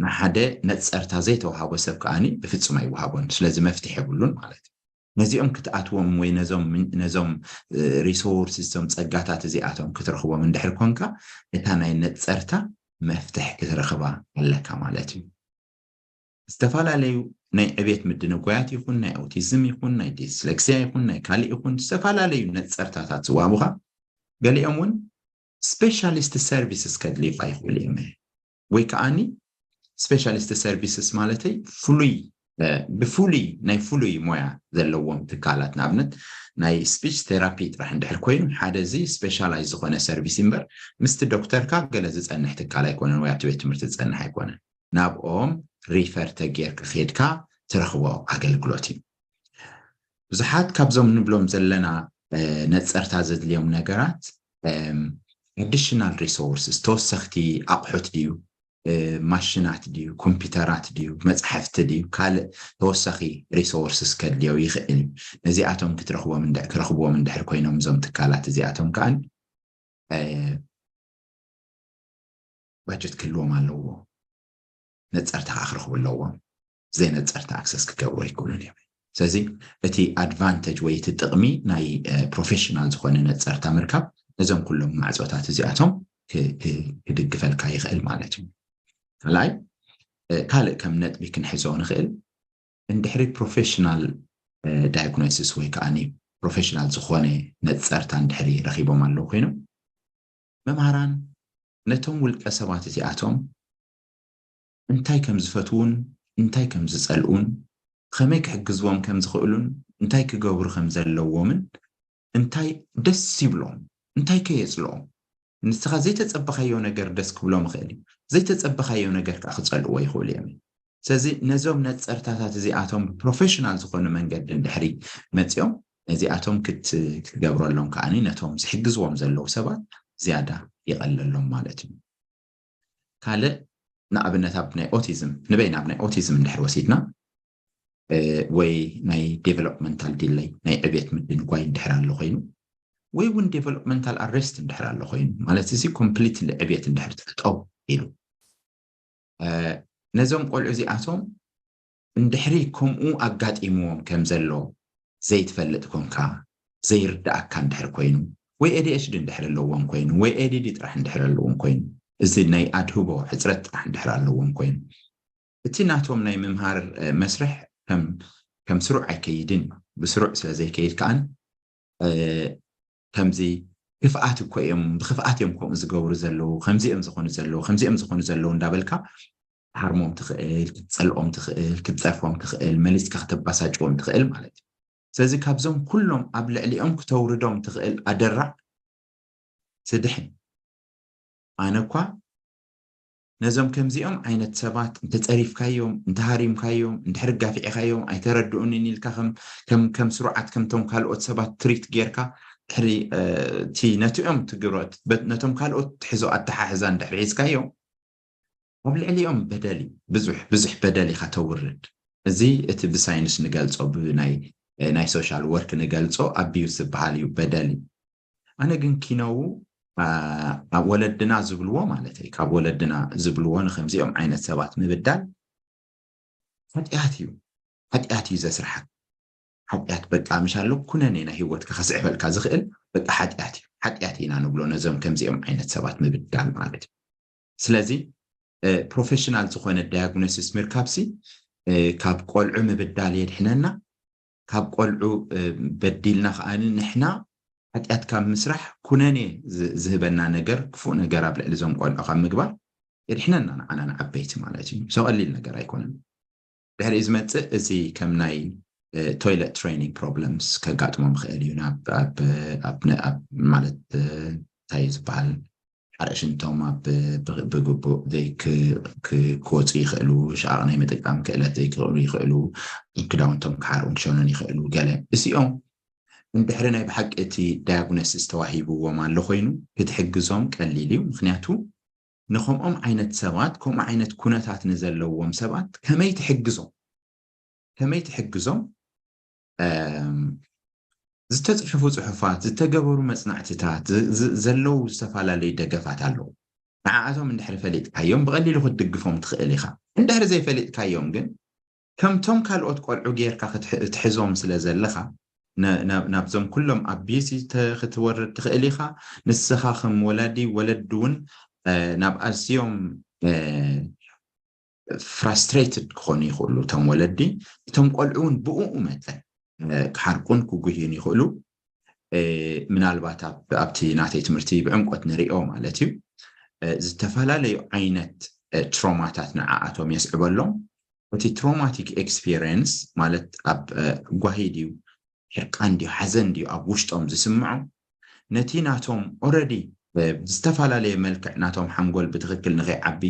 ንሓደ ነፀርታ ዘይተዋሃቦ ሰብ ከዓኒ ብፍፁም ኣይወሃቦን። ስለዚ መፍትሒ የብሉን ማለት እዩ። ነዚኦም ክትኣትዎም ወይ ነዞም resources እዞም ፀጋታት እዚኣቶም ክትረኽቦም እንድሕር ኮንካ እታ ናይ ነፀርታ መፍትሒ ክትረኽባ ኣለካ ማለት እዩ። ዝተፈላለዩ ናይ ዕቤት ምድንጓያት ይኹን ናይ ኣውቲዝም ይኹን ናይ ዲስሌክሲያ ይኹን ናይ ካልእ ይኹን ዝተፈላለዩ ነፀርታታት ዝዋሃቡኻ ገሊኦም እውን specialist services ከድልዩኻ ይኽእሉ እዮም። ወይ ከዓኒ specialist services ማለተይ ፍሉይ ብፍሉይ ናይ ፍሉይ ሞያ ዘለዎም ትካላት ንኣብነት ናይ speech therapy ጥራሕ እንድሕር ኮይኑ ሓደ እዚ specialize ዝኾነ service እምበር ምስቲ ዶክተርካ ገለ ዝፀንሕ ትካል ኣይኮነን ወይ ኣብቲ ቤት ትምህርቲ ዝፀንሕ ኣይኮነን። ናብኦም refer ተጌርካ ከድካ ትረኽቦ ኣገልግሎት እዩ። ብዙሓት ካብዞም ንብሎም ዘለና ነፀርታ ዘድልዮም ነገራት additional resources ተወሰኽቲ ኣቑሑት ድዩ ማሽናት ድዩ ኮምፒውተራት ድዩ መፅሓፍቲ ድዩ ካልእ ተወሳኺ resources ከድልዮ ይኽእል እዩ። ነዚኣቶም ክትረኽቦም ክረኽብዎም እንድሕር ኮይኖም እዞም ትካላት እዚኣቶም ከዓ ባጀት ክህልዎም ኣለዎ። ነፀርታ ከዓ ክረኽቡ ኣለዎም። ዘይነፀርታ access ክገብሩ ኣይክእሉን እዮም። ስለዚ እቲ advantage ወይ እቲ ጥቕሚ ናይ professional ዝኾነ ነፀርታ ምርካብ ነዞም ኩሎም ማዕፆታት እዚኣቶም ክድግፈልካ ይኽእል ማለት እዩ። ካልኣይ ካልእ ከም ነጥቢ ክንሕዞ ንኽእል እንድሕሪ professional diagnosis ወይ ከዓ professional ዝኾነ ነፀርታ እንድሕሪ ረኺቦም ኣለዉ ኮይኖም መምሃራን ነቶም ውልቀ ሰባት እዚኣቶም እንታይ ከም ዝፈትዉን እንታይ ከም ዝፀልኡን ከመይ ክሕግዝዎም ከም ዝኽእሉን እንታይ ክገብሩ ከም ዘለዎምን እንታይ ደስ ይብሎም፣ እንታይ ከየፅልኦም። ንስኻ ዘይተፀበኻዮ ነገር ደስ ክብሎም ይኽእል እዩ፣ ዘይተፀበኻዮ ነገር ከዓ ክፀልእዎ ይኽእሉ እዮም። ስለዚ ነዞም ነፀርታታት እዚኣቶም ብፕሮፌሽናል ዝኾነ መንገዲ እንድሕሪ መፂኦም ነዚኣቶም ክትገብረሎም ከዓኒ ነቶም ዝሕግዝዎም ዘለዉ ሰባት ዝያዳ ይቐለሎም ማለት እዩ። ካልእ ንኣብነት ኣብ ናይ ኦቲዝም ንበይና ኣብ ናይ ኦቲዝም እንድሕር ወሲድና ወይ ናይ ዴቨሎፕመንታል ዲለይ ናይ ዕቤት ምድንጓይ እንድሕር ኣሎ ኮይኑ ወይ እውን ዴቨሎፕመንታል ኣሬስት እንድሕር ኣሎ ኮይኑ ማለት እዚ ኮምፕሊትሊ ዕቤት እንድሕር ጠጠው ኢሉ ነዞም ቆልዑ እዚኣቶም እንድሕሪ ከምኡ ኣጋጢምዎም ከም ዘሎ ዘይትፈልጥ ኮንካ ዘይርዳእካ እንድሕር ኮይኑ ወይ ኤዲኤችዲ እንድሕር ኣለዎም ኮይኑ ወይ ኤዲዲ ጥራሕ እንድሕር ኣለዎም ኮይኑ እዚ ናይ ኣድህቦ ሕፅረት ጥራሕ እንድሕር ኣለዎም ኮይኑ እቲ ናቶም ናይ ምምሃር መስርሕ ከም ስሩዕ ኣይከይድን እዩ። ብስሩዕ ስለ ዘይከይድ ከዓን ከምዚ ክፍኣት እኮ እዮም ብክፍኣት እዮም ከምኡ ዝገብሩ ዘለዉ ከምዚኦም ዝኾኑ ዘለዉ ከምዚኦም ዝኾኑ ዘለዉ እንዳበልካ ክትሃርሞም ትኽእል ክትፀልኦም ትኽእል ክትፀርፎም ትኽእል መሊስካ ክተባሳጭዎም ትኽእል ማለት እዩ። ስለዚ ካብዞም ኩሎም ኣብ ልዕሊኦም ክተውርዶም ትኽእል ኣደራዕ ትድሕን ኣነ እኳ ነዞም ከምዚኦም ዓይነት ሰባት እንተፀሪፍካዮም እንተሃሪምካዮም እንድሕር ጋፊዕካዮም ኣይተረድኡንን ኢልካ ከም ስሩዓት ከምቶም ካልኦት ሰባት ትሪት ጌርካ ድሕሪ እቲ ነቲኦም ትግብሮ ነቶም ካልኦት ትሕዞ ኣተሓሕዛ እንድሕር ሒዝካዮም ኣብ ልዕሊኦም በደል እዩ ብዙሕ ብዙሕ በደል ኢኻ ተውርድ እዚ እቲ ብሳይንስ ንገልፆ ብናይ ናይ ሶሻል ወርክ ንገልፆ ኣቢዩዝ ዝበሃል እዩ በደል እዩ ኣነ ግን ኪነው ኣብ ወለድና ዝብልዎ ማለት እዩ ካብ ወለድና ዝብልዎ ንከምዚኦም ዓይነት ሰባት ምብዳል ሓጢኣት እዩ ሓጢኣት እዩ ዘስርሓ ሓጢኣት በቃ ምሻሎ ኩነኔ ናይ ህይወትካ ከስዕበልካ ዝኽእል በቃ ሓጢኣት እዩ ሓጢኣት ኢና ንብሎ ነዞም ከምዚኦም ዓይነት ሰባት ምብዳል ማለት እዩ ስለዚ ፕሮፌሽናል ዝኾነ ዳያግኖሲስ ምርካብሲ ካብ ቆልዑ ምብዳል የድሕነና ካብ ቆልዑ በዲልና ከዓኒ ንሕና ሓጢኣት ካብ ምስራሕ ኩነኔ ዝህበና ነገር ክፉእ ነገር ኣብ ልዕሊ እዞም ቆልዑ ካብ ምግባር የድሕነና ንዓና ንዓበይቲ ማለት እዩ ሰቐሊል ነገር ኣይኮነን ድሕሪኡ ዝመፅእ እዚ ከም ናይ ቶይለት ትሬኒንግ ፕሮብለምስ ከጋጥሞም ይኽእል እዩ ማለት እንታይ ዝበሃል ሓረእሽንቶም ኣብ ብግቡእ ክወፁ ይኽእሉ ሸቓቕ ናይ ምጥቃም ክእለት ዘይክኽእሉ ይኽእሉ ክዳውንቶም ክሓርኡን ክሸኑን ይኽእሉ ገለ እዚኦም እንድሕሪ ናይ ብሓቂ እቲ ዳያግኖሲስ ተዋሂብዎም ኣሎ ኮይኑ ክትሕግዞም ቀሊል እዩ ምክንያቱ ንከምኦም ዓይነት ሰባት ከምኡ ዓይነት ኩነታት ንዘለዎም ሰባት ከመይ ትሕግዞም ከመይ ትሕግዞም ዝተፅሕፉ ፅሑፋት ዝተገበሩ መፅናዕትታት ዘለዉ ዝተፈላለዩ ደገፋት ኣለዉ ንዓኣቶም እንድሕሪ ፈሊጥካዮም ብቐሊሉ ክትድግፎም ትኽእል ኢኻ እንድሕሪ ዘይፈሊጥካዮም ግን ከምቶም ካልኦት ቆልዑ ጌርካ ክትሕዞም ስለ ዘለኻ ናብዞም ኩሎም ኣቢዩዝ ክትወርድ ትኽእል ኢኻ ንስኻ ከም ወላዲ ወለዲ እውን ናብ ኣዝዮም ፍራስትሬትድ ክኾኑ ይኽእሉ እቶም ወለዲ እቶም ቆልዑ እውን ብኡ መጠን ክሓርቁን ክጉህዩን ይኽእሉ ምናልባት ኣብቲ ናተይ ትምህርቲ ብዕምቆት ንሪኦ ማለት እዩ ዝተፈላለዩ ዓይነት ትሮማታት ንዓኣቶም የስዕበሎም እቲ ትሮማቲክ ኤክስፒሪየንስ ማለት ኣብ ጓሂ ድዩ ሕርቃን ድዩ ሓዘን ድዩ ኣብ ውሽጦም ዝስምዖም ነቲ ናቶም ኦረዲ ብዝተፈላለየ መልክዕ ናቶም ሓንጎል ብትኽክል ንኸይዓቢ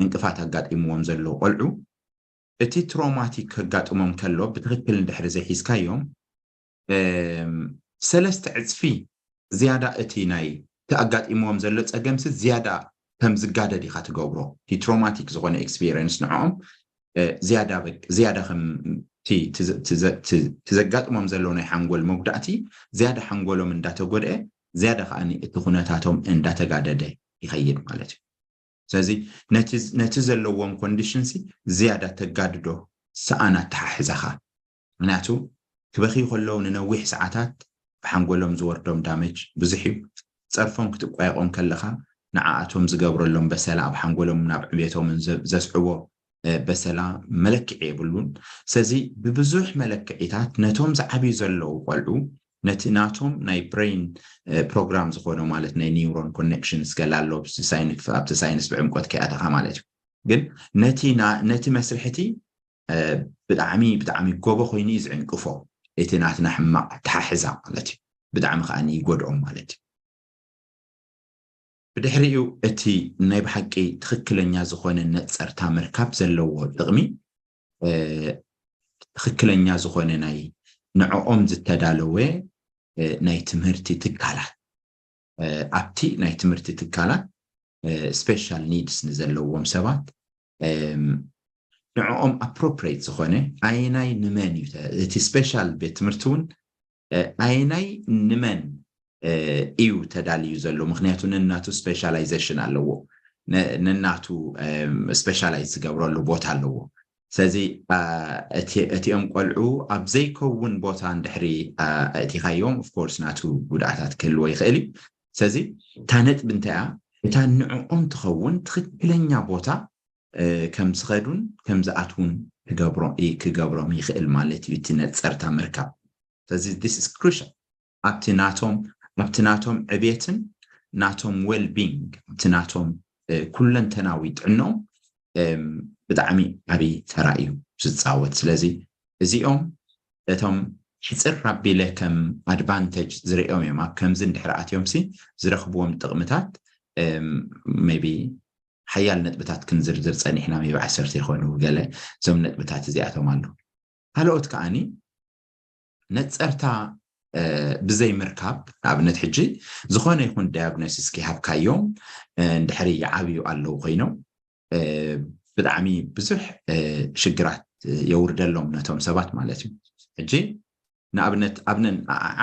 ዕንቅፋት ኣጋጢምዎም ዘለዉ ቆልዑ እቲ ትሮማቲክ ከጋጥሞም ከሎ ብትኽክል እንድሕሪ ዘይሒዝካዮም ሰለስተ ዕፅፊ ዝያዳ እቲ ናይ እቲ ኣጋጢምዎም ዘሎ ፀገምሲ ዝያዳ ከም ዝጋደድ ኢኻ ትገብሮ እቲ ትሮማቲክ ዝኾነ ኤክስፒሪየንስ ንዕኦም ዝያዳ ከም ትዘጋጥሞም ዘለዉ ናይ ሓንጎል መጉዳእቲ ዝያዳ ሓንጎሎም እንዳተጎድአ ዝያዳ ከዓ እቲ ኩነታቶም እንዳተጋደደ ይኸይድ ማለት እዩ ስለዚ ነቲ ዘለዎም ኮንዲሽንሲ ዝያዳ ተጋድዶ ሰኣን ኣተሓሕዛኻ ምክንያቱ ክበኽዩ ከለዉ ንነዊሕ ሰዓታት ብሓንጎሎም ዝወርዶም ዳመጅ ብዙሕ እዩ ጸርፎም ክትቋየቖም ከለኻ ንዓኣቶም ዝገብረሎም በሰላ ኣብ ሓንጎሎም ናብ ዕቤቶምን ዘስዕቦ በሰላ መለክዒ የብሉን ስለዚ ብብዙሕ መለክዒታት ነቶም ዝዓብዩ ዘለዉ ቆልዑ ነቲ ናቶም ናይ ብሬን ፕሮግራም ዝኾነ ማለት ናይ ኒውሮን ኮኔክሽንስ ገለ ኣሎ ኣብቲ ሳይንስ ብዕምቆት ከይኣተኻ ማለት እዩ ግን ነቲ መስርሕቲ ብጣዕሚ ብጣዕሚ ጎቦ ኮይኑ እዩ ዝዕንቅፎ እቲ ናትና ሕማቕ ኣተሓሕዛ ማለት እዩ ብጣዕሚ ከዓኒ ይጎድኦም ማለት እዩ። ብድሕሪኡ እቲ ናይ ብሓቂ ትኽክለኛ ዝኾነ ነፀርታ ምርካብ ዘለዎ ጥቕሚ ትኽክለኛ ዝኾነ ናይ ንዕኦም ዝተዳለወ ናይ ትምህርቲ ትካላት ኣብቲ ናይ ትምህርቲ ትካላት special needs ንዘለዎም ሰባት ንዕኦም appropriate ዝኾነ ኣየናይ ንመን እዩ እቲ special ቤት ትምህርቲ እውን ኣየናይ ንመን እዩ ተዳልዩ ዘሎ? ምክንያቱ ነናቱ specialization ኣለዎ፣ ነናቱ specialize ዝገብረሉ ቦታ ኣለዎ። ስለዚ እቲኦም ቆልዑ ኣብ ዘይከውን ቦታ እንድሕሪ ኣእቲኻዮም of course ናቱ ጉድኣታት ክህልዎ ይኽእል እዩ። ስለዚ እታ ነጥቢ እንታይ እያ? እታ ንዕኦም ትኸውን ትኽክለኛ ቦታ ከም ዝኸዱን ከም ዝኣትውን ክገብሮም ይኽእል ማለት እዩ። እቲ ነፀርታ ምርካብ ስለዚ this is crucial ኣብቲ ናቶም ኣብቲ ናቶም ዕቤትን ናቶም well being ኣብቲ ናቶም ኩለንተናዊ ጥዕኖም ብጣዕሚ ዓብዪ ተራ እዩ ዝፃወት። ስለዚ እዚኦም እቶም ሕፅር ኣቢለ ከም advantage ዝርእዮም እዮም። ኣብ ከምዚ እንድሕር ኣትዮም ሲ ዝረኽብዎም ጥቕምታት maybe ሓያል ነጥብታት ክንዝርዝር ፀኒሕና maybe ዓሰርተ ይኾኑ ገለ እዞም ነጥብታት እዚኣቶም ኣለዉ። ካልኦት ከዓኒ ነፀርታ ብዘይ ምርካብ ንኣብነት ሕጂ ዝኾነ ይኹን diagnosis ክሃብካዮም እንድሕሪ ይዓብዩ ኣለዉ ኮይኖም ብጣዕሚ ብዙሕ ሽግራት የውርደሎም ነቶም ሰባት ማለት እዩ። ሕጂ ንኣብነት ኣብ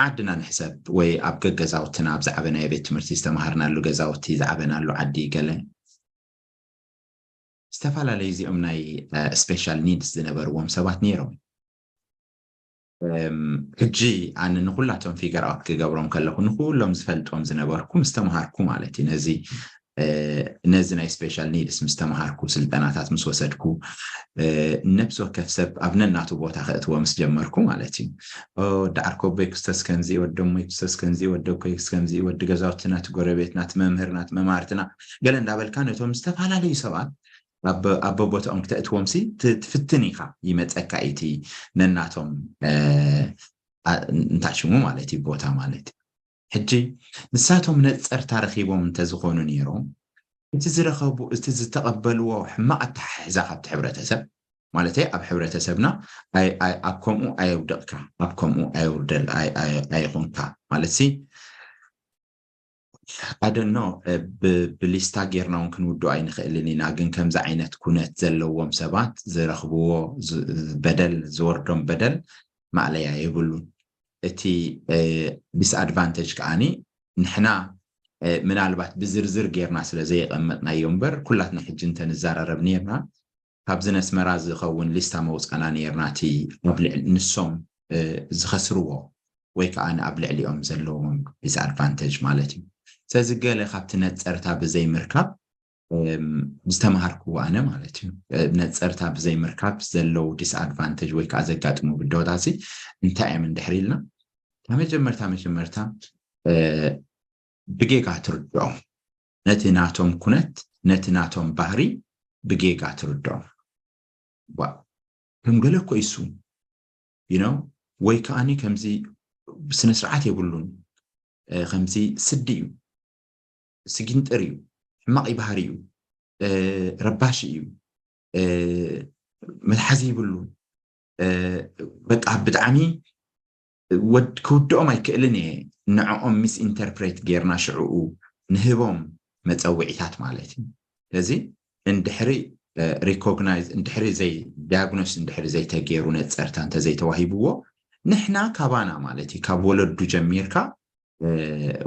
ዓድና ንሕሰብ ወይ ኣብ ገገዛውትና ኣብ ዝዓበናዮ ቤት ትምህርቲ ዝተምሃርናሉ ገዛውቲ ዝዓበናሉ ዓዲ ገለ ዝተፈላለዩ እዚኦም ናይ special needs ዝነበርዎም ሰባት ነይሮም። ሕጂ ኣነ ንኩላቶም figure out ክገብሮም ከለኹ ንኩሎም ዝፈልጦም ዝነበርኩ ምስ ተምሃርኩ ማለት እዩ ነዚ ነዚ ናይ special needs ምስ ተምሃርኩ ስልጠናታት ምስ ወሰድኩ ነብሲ ወከፍ ሰብ ኣብ ነናቱ ቦታ ከእትዎ ምስ ጀመርኩ ማለት እዩ። ወዲ ዓርኮቦይ ክስተስ ከምዚ፣ ወዲ እሞይ ክስተስ ከምዚ፣ ወዲ ኣኮይ ክስ ከምዚ፣ ወዲ ገዛውትና፣ እቲ ጎረቤትና፣ እቲ መምህርና፣ እቲ መማህርትና ገለ እንዳበልካ ነቶም ዝተፈላለዩ ሰባት ኣብ በቦታኦም ክተእትዎም ሲ ትፍትን ኢኻ። ይመፀካ እቲ ነናቶም እንታይ ሽሙ ማለት እዩ ቦታ ማለት እዩ። ሕጂ ንሳቶም ነፀርታ ረኺቦም እንተዝኾኑ ነይሮም እቲ ዝረኸቡ እቲ ዝተቐበልዎ ሕማቕ ኣተሓሕዛ ካብቲ ሕብረተሰብ ማለት ኣብ ሕብረተሰብና ኣብ ከምኡ ኣየውደቕካ ኣብ ከምኡ ኣየውርደል ኣይኾንካ ማለት ሲ ኣደኖ ብሊስታ ጌርና እውን ክንውድኦ ኣይንኽእልን ኢና። ግን ከምዚ ዓይነት ኩነት ዘለዎም ሰባት ዝረኽብዎ በደል ዝወርዶም በደል ማእለያ የብሉን። እቲ disadvantage ከዓኒ ንሕና ምናልባት ብዝርዝር ጌርና ስለ ዘየቐመጥናዮ እምበር ኩላትና ሕጂ እንተንዘራረብ ኔርና ካብዚ ነስመራ ዝኸውን ሊስታ መውፃና ኔርና እቲ ኣብ ልዕሊ ንሶም ዝኸስርዎ ወይ ከዓ ኣብ ልዕሊኦም ዘለዎም disadvantage ማለት እዩ። ስለዚ ገለ ካብቲ ነፀርታ ብዘይምርካብ ዝተምሃርክዎ ኣነ ማለት እዩ ነፀርታ ብዘይምርካብ ዘለዉ disadvantage ወይ ከዓ ዘጋጥሙ ብድሆታት እንታይ እዮም እንድሕር ኢልና ካብ መጀመርታ መጀመርታ ብጌጋ ትርድኦም ነቲ ናቶም ኩነት ነቲ ናቶም ባህሪ ብጌጋ ትርድኦም ከም ገለ እኮ ይሱ you know ወይ ከዓኒ ከምዚ ስነ ስርዓት የብሉን ከምዚ ስዲ እዩ ስጊንጥር እዩ ሕማቕ ባህሪ እዩ ረባሺ እዩ መትሓዚ ይብሉን በቃ ብጣዕሚ ክውድኦም ኣይክእልን እየ ንዕኦም misinterpret ጌርና ሽዕኡ ንህቦም መፀውዒታት ማለት እዩ ስለዚ እንድሕሪ recognize እንድሕሪ ዘይ diagnose እንድሕሪ ዘይተገይሩ ነፀርታ እንተዘይተዋሂብዎ ንሕና ካባና ማለት እዩ ካብ ወለዱ ጀሚርካ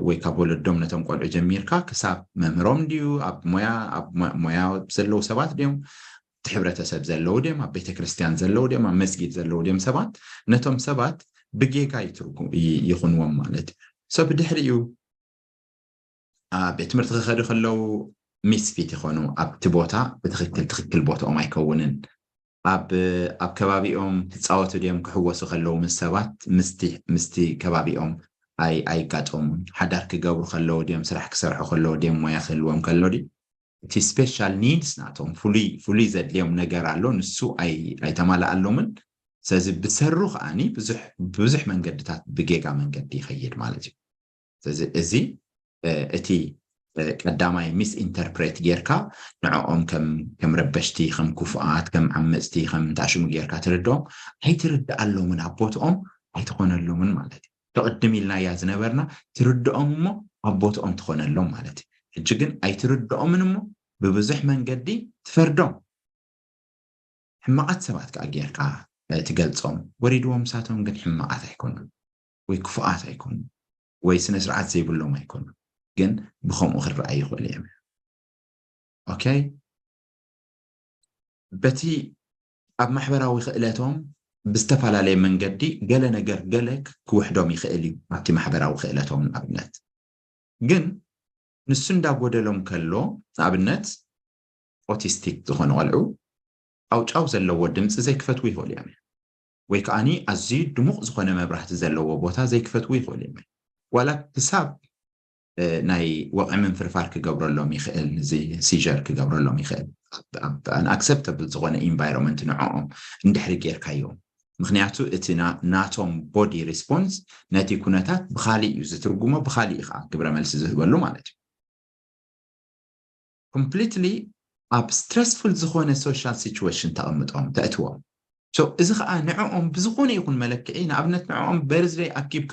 ወይ ካብ ወለዶም ነቶም ቆልዑ ጀሚርካ ክሳብ መምህሮም ድዩ ኣብ ሞያ ኣብ ሞያ ዘለዉ ሰባት ድዮም እቲ ሕብረተሰብ ዘለዉ ድዮም ኣብ ቤተክርስትያን ዘለዉ ድዮም ኣብ መስጊድ ዘለዉ ድዮም ሰባት ነቶም ሰባት ብጌጋ ይትርጉ ይኹንዎም ማለት እዩ ሰብ ድሕሪኡ ኣብ ቤት ትምህርቲ ክኸዱ ከለዉ ሚስፊት ይኾኑ ኣብቲ ቦታ ብትክክል ትክክል ቦታኦም ኣይከውንን ኣብ ኣብ ከባቢኦም ክፃወቱ ድዮም ክሕወሱ ከለዉ ምስ ሰባት ምስቲ ከባቢኦም ኣይጋጠሙን ሓዳር ክገብሩ ከለዉ ድዮም ስራሕ ክሰርሑ ከለዉ ድዮም ሞያ ክህልዎም ከሎ ድዩ እቲ special needs ናቶም ፍሉይ ፍሉይ ዘድልዮም ነገር ኣሎ ንሱ ኣይተማልኣሎምን ስለዚ ብሰሩ ከዓኒ ብዙሕ መንገድታት ብጌጋ መንገዲ ይኸይድ ማለት እዩ። ስለዚ እዚ እቲ ቀዳማይ ሚስ ኢንተርፕሬት ጌርካ ንዕኦም ከም ረበሽቲ፣ ከም ክፉኣት፣ ከም ዓመፅቲ፣ ከም እንታሽሙ ጌርካ ትርድኦም። ኣይትርድኣሎምን፣ ኣብ ቦትኦም ኣይትኾነሎምን ማለት እዩ። ተቕድም ኢልናያ ዝነበርና ትርድኦም እሞ ኣብ ቦትኦም ትኾነሎም ማለት እዩ። ሕጂ ግን ኣይትርድኦምን እሞ ብብዙሕ መንገዲ ትፈርዶም። ሕማቓት ሰባት ከዓ ጌርካ ትገልጾም። ወሪድዎም ምሳቶም ግን ሕማቓት ኣይኮኑን ወይ ክፉኣት ኣይኮኑን ወይ ስነ ስርዓት ዘይብሎም ኣይኮኑን፣ ግን ብኸምኡ ክረኣዩ ይኽእሉ እዮም። ኦኬ፣ በቲ ኣብ ማሕበራዊ ክእለቶም ብዝተፈላለየ መንገዲ ገለ ነገር ገለ ክውሕዶም ይኽእል እዩ። ኣብቲ ማሕበራዊ ክእለቶም ንኣብነት ግን ንሱ እንዳጎደሎም ከሎ፣ ንኣብነት ኦቲስቲክ ዝኾኑ ቆልዑ ጫውጫው ዘለዎ ድምፂ ዘይክፈትዉ ይኽእሉ እዮም፣ ወይ ከዓኒ ኣዝዩ ድሙቕ ዝኾነ መብራህቲ ዘለዎ ቦታ ዘይክፈትዉ ይኽእሉ እዮም። ዋላ ክሳብ ናይ ወቕዒ ምንፍርፋር ክገብረሎም ይኽእል፣ እዚ ሲጀር ክገብረሎም ይኽእል፣ ኣክሰፕተብል ዝኾነ ኢንቫይሮንመንት ንዕኦም እንድሕሪ ጌርካዮም። ምክንያቱ እቲ ናቶም ቦዲ ሪስፖንስ ነቲ ኩነታት ብካሊእ እዩ ዝትርጉሞ፣ ብካሊእ ከዓ ግብረ መልሲ ዝህበሉ ማለት እዩ። ኮምፕሊትሊ ኣብ ስትረስፉል ዝኾነ ሶሻል ሲቹዌሽን ተቐምጦም ተእትዎም። እዚ ከዓ ንዕኦም ብዝኾነ ይኹን መለክዒ፣ ንኣብነት ንዕኦም በርዝደይ ኣኪብካ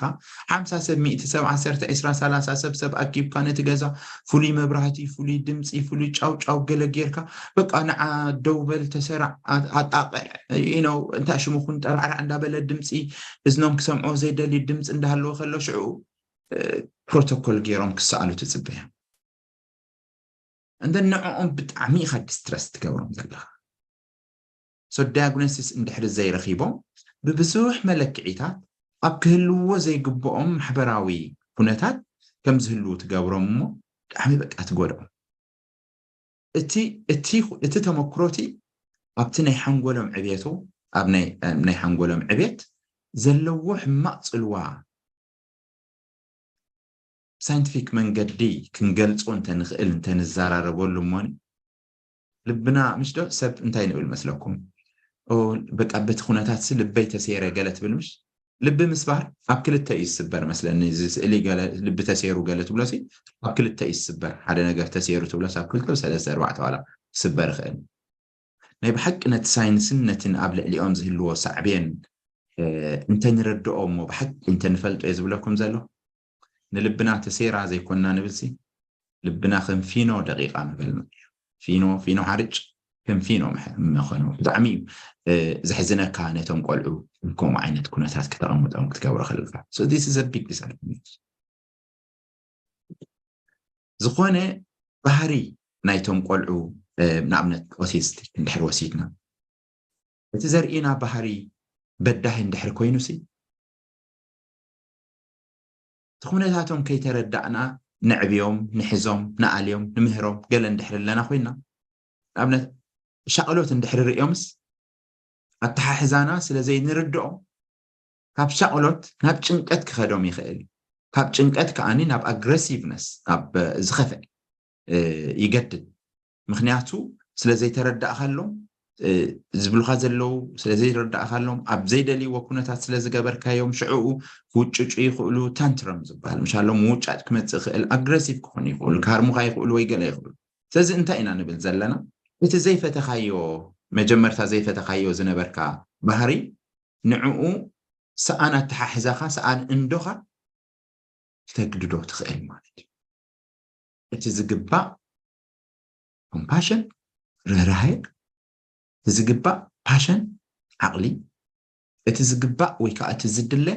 ሓምሳ ሰብ፣ ሚእቲ ሰብ፣ ዓሰርተ፣ ዕስራ፣ ሰላሳ ሰብ ሰብ ኣኪብካ ነቲ ገዛ ፍሉይ መብራህቲ፣ ፍሉይ ድምፂ፣ ፍሉይ ጫውጫው ገለ ጌርካ በቃ ንዓ ደው በል፣ ተሰራዕ፣ ኣጣቕዕ፣ እንታይ ሽሙ ኩን ጠራዕራዕ እንዳበለ ድምፂ እዝኖም ክሰምዖ ዘይደሊ ድምፂ እንዳሃለወ ከሎ ሽዑ ፕሮቶኮል ገይሮም ክሰኣሉ ትፅበ። እንተ ንዕኦም ብጣዕሚ ኢኻ ዲስትረስ ትገብሮም ዘለኻ። ሶ ዳያግኖሲስ እንድሕሪ ዘይረኺቦም ብብዙሕ መለክዒታት ኣብ ክህልዎ ዘይግብኦም ማሕበራዊ ኩነታት ከም ዝህልዉ ትገብሮም እሞ ብጣዕሚ በቃ ትጎድኦም። እቲ ተመክሮ እቲ ኣብቲ ናይ ሓንጎሎም ዕቤቱ ኣብ ናይ ሓንጎሎም ዕቤት ዘለዎ ሕማቕ ፅልዋ ብሳይንቲፊክ መንገዲ ክንገልፆ እንተንኽእል እንተንዘራረበሉ እሞኒ ልብና ምሽ ዶ ሰብ እንታይ ንብል መስለኩም? በቃ በቲ ኩነታት ሲ ልበይ ተሰይረ ገለ ትብል ምሽ? ልቢ ምስባር ኣብ ክልተ እዩ ዝስበር መስለኒ። እዚ ስእሊ ልቢ ተሰይሩ ገለ ትብሎ ሲ ኣብ ክልተ እዩ ዝስበር። ሓደ ነገር ተሰይሩ ትብሎ ሲ ኣብ ክልተ ሰለስተ ኣርባዕተ ዋላ ክስበር ይኽእል። ናይ ብሓቂ ነቲ ሳይንስን ነቲ ኣብ ልዕሊኦም ዝህልዎ ሳዕቤን እንተንረድኦ እሞ ብሓቂ እንተንፈልጦ እየ ዝብለኩም ዘሎ። ንልብና ተሴራ ዘይኮንና ንብል ሲ ልብና ከም ፊኖ ደቂቓ ምበልና። ፊኖ ፊኖ ሓርጭ ከም ፊኖ መኾኑ ብጣዕሚ እዩ ዘሕዝነካ። ነቶም ቆልዑ ከምኡ ዓይነት ኩነታት ክተቐምጦም ክትገብሮ ከለካ ቢግ ዲስኣድቫንቴጅ ዝኾነ ባህሪ ናይቶም ቆልዑ ንኣብነት ኦቲስቲክ እንድሕር ወሲድና እቲ ዘርእና ባህሪ በዳሂ እንድሕር ኮይኑ ሲ እቲ ኩነታቶም ከይተረዳእና ንዕብዮም ንሕዞም ንኣልዮም ንምህሮም ገለ እንድሕር ኣለና ኮይና ንኣብነት ሻቕሎት እንድሕር ርእዮምስ ኣተሓሕዛና ስለ ዘይንርድኦም ካብ ሻቕሎት ናብ ጭንቀት ክኸዶም ይኽእል እዩ። ካብ ጭንቀት ከዓኒ ናብ ኣግረሲቭነስ ናብ ዝኸፍዕ ይገድድ። ምክንያቱ ስለ ዘይተረዳእካሎም ዝብሉካ ዘለዉ ስለ ዘይረዳእካሎም ኣብ ዘይደልይዎ ኩነታት ስለ ዝገበርካዮም ሽዕኡ ክውጭጩ ይኽእሉ። ታንትረም ዝበሃል ምሻሎም ምውጫጭ ክመፅእ ይኽእል፣ ኣግረሲቭ ክኾኑ ይኽእሉ፣ ክሃርሙካ ይኽእሉ ወይ ገለ ይኽእሉ። ስለዚ እንታይ ኢና ንብል ዘለና? እቲ ዘይፈተኻዮ መጀመርታ ዘይፈተኻዮ ዝነበርካ ባህሪ ንዕኡ ሰኣን ኣተሓሕዛኻ ሰኣን እንዶኻ ክተግድዶ ትኽእል ማለት እዩ። እቲ ዝግባእ ኮምፓሽን ርህራሄ፣ እቲ ዝግባእ ፓሽን ዓቕሊ፣ እቲ ዝግባእ ወይ ከዓ እቲ ዝድለ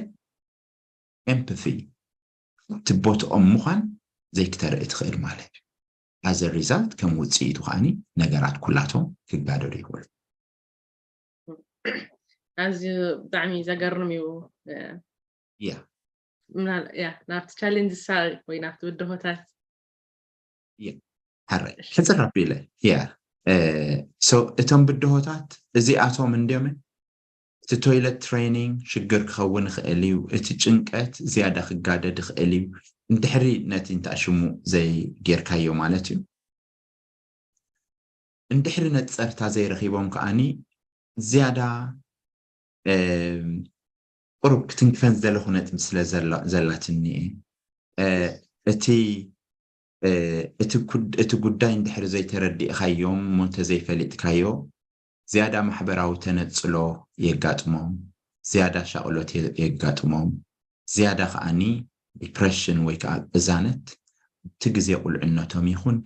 ኤምፓቲ እቲ ቦትኦም ምዃን ዘይክተርኢ ትኽእል ማለት እዩ። ኣዘ ሪዛልት ከም ውፅኢቱ ከዓኒ ነገራት ኩላቶም ክጋደዱ ይኽእሉ። ኣዝዩ ብጣዕሚ ዘገርም እዩ። ያ ያ ናብቲ ቻሌንጅ ሳሪ ወይ ናብቲ ብድሆታት ያ ሕራይ ሕፅር ኣቢለ ያ እቶም ብድሆታት እዚኣቶም እንድዮም። እቲ ቶይለት ትሬኒንግ ሽግር ክኸውን ይኽእል እዩ። እቲ ጭንቀት ዝያዳ ክጋደድ ይኽእል እዩ። እንድሕሪ ነቲ እንተኣሽሙ ዘይጌርካዮ ማለት እዩ። እንድሕሪ ነፀርታ ዘይረኺቦም ከዓኒ ዝያዳ ቁሩብ ክትንክፈን ዝደለኹ ነጥቢ ስለ ዘላትኒ እየ። እቲ እቲ ጉዳይ እንድሕር ዘይተረዲእካዮም እሞ እንተዘይፈሊጥካዮ ዝያዳ ማሕበራዊ ተነፅሎ የጋጥሞም፣ ዝያዳ ሻቕሎት የጋጥሞም፣ ዝያዳ ከዓኒ ዲፕሬሽን ወይ ከዓ ቅዛነት ኣብቲ ግዜ ቁልዕነቶም ይኹን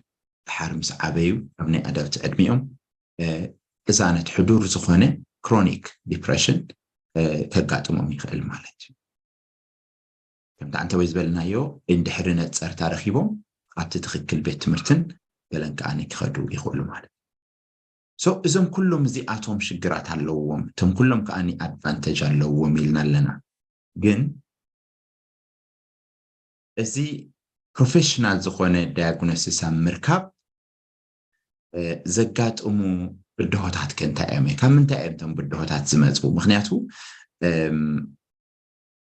ድሓር ምስ ዓበዩ ኣብ ናይ ኣዳልት ዕድሚኦም ቅዛነት ሕዱር ዝኾነ ክሮኒክ ዲፕሬሽን ከጋጥሞም ይኽእል ማለት እዩ። ከምቲ ኣንተ ወይ ዝበልናዮ እንድሕሪ ነፀርታ ረኪቦም ኣብቲ ትኽክል ቤት ትምህርትን ገለን ከዓኒ ክኸዱ ይኽእሉ ማለት እዩ። እዞም ኩሎም እዚኣቶም ሽግራት ኣለዎም፣ እቶም ኩሎም ከዓኒ ኣድቫንቴጅ ኣለዎም ኢልና ኣለና። ግን እዚ ፕሮፌሽናል ዝኾነ ዳያግኖሲስ ኣብ ምርካብ ዘጋጥሙ ብድሆታት ከ እንታይ እዮም? ካብ ምንታይ እዮም እቶም ብድሆታት ዝመፁ? ምክንያቱ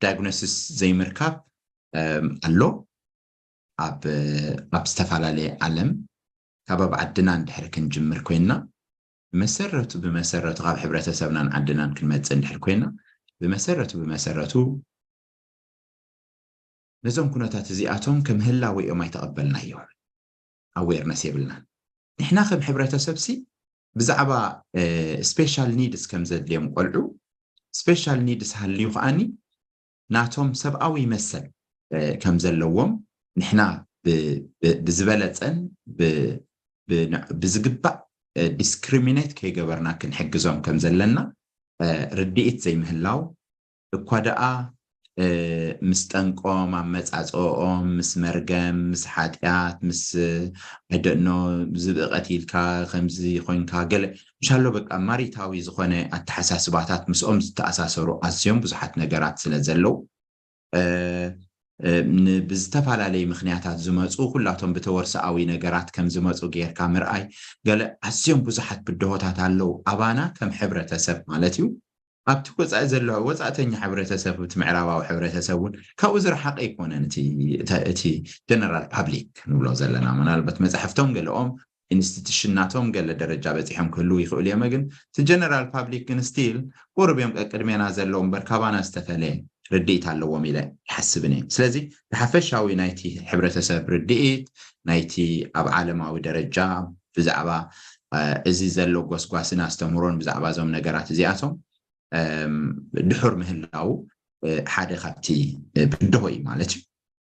ዳያግኖሲስ ዘይምርካብ ኣሎ ኣብ ዝተፈላለየ ዓለም። ካብ ኣብ ዓድና እንድሕር ክንጅምር ኮይንና ብመሰረቱ ብመሰረቱ ካብ ሕብረተሰብናን ዓድናን ክንመፅእ እንድሕር ኮይንና ብመሰረቱ ብመሰረቱ ነዞም ኩነታት እዚኣቶም ከም ህላወ እዮም ኣይተቐበልናዮም። ኣዌርነስ የብልናን። ንሕና ከም ሕብረተሰብ ሲ ብዛዕባ ስፔሻል ኒድስ ከም ዘድልዮም ቆልዑ ስፔሻል ኒድስ ሃልዩ ከዓኒ ናቶም ሰብኣዊ መሰል ከም ዘለዎም ንሕና ብዝበለፀን ብዝግባእ ዲስክሪሚኔት ከይገበርና ክንሕግዞም ከም ዘለና ርድኢት ዘይምህላው እኳ ደኣ ምስ ጠንቆም ኣመፃፅኦም ምስ መርገም ምስ ሓጢኣት ምስ ኣይደኖ ዝብእቐት ኢልካ ከምዚ ኮይንካ ገለ ምሻሎ በቃ ማሪታዊ ዝኾነ ኣተሓሳስባታት ምስኦም ዝተኣሳሰሩ ኣዝዮም ብዙሓት ነገራት ስለ ዘለዉ ብዝተፈላለዩ ምክንያታት ዝመፁ ኩላቶም ብተወርሰኣዊ ነገራት ከም ዝመፁ ጌርካ ምርኣይ ገለ ኣዝዮም ብዙሓት ብድሆታት ኣለዉ ኣባና ከም ሕብረተሰብ ማለት እዩ። ኣብቲ ወፃኢ ዘሎ ወፃእተኛ ሕብረተሰብ እቲ ምዕራባዊ ሕብረተሰብ እውን ካብኡ ዝረሓቀ ኣይኮነን። እቲ ጀነራል ፓብሊክ ንብሎ ዘለና ምናልባት መፅሕፍቶም ገለኦም ኢንስቲትሽናቶም ገለ ደረጃ በፂሖም ክህልዉ ይኽእሉ እዮም። ግን እቲ ጀነራል ፓብሊክ ግን ስቲል ቁሩብ እዮም ቀቅድሜና ዘለዉ እምበር ካባና ዝተፈለየ ርድኢት ኣለዎም ኢለ ይሓስብን እየ። ስለዚ ሓፈሻዊ ናይቲ ሕብረተሰብ ርድኢት ናይቲ ኣብ ዓለማዊ ደረጃ ብዛዕባ እዚ ዘሎ ጎስጓስን ኣስተምህሮን ብዛዕባ እዞም ነገራት እዚኣቶም ድሑር ምህላው ሓደ ካብቲ ብድሆ እዩ ማለት እዩ።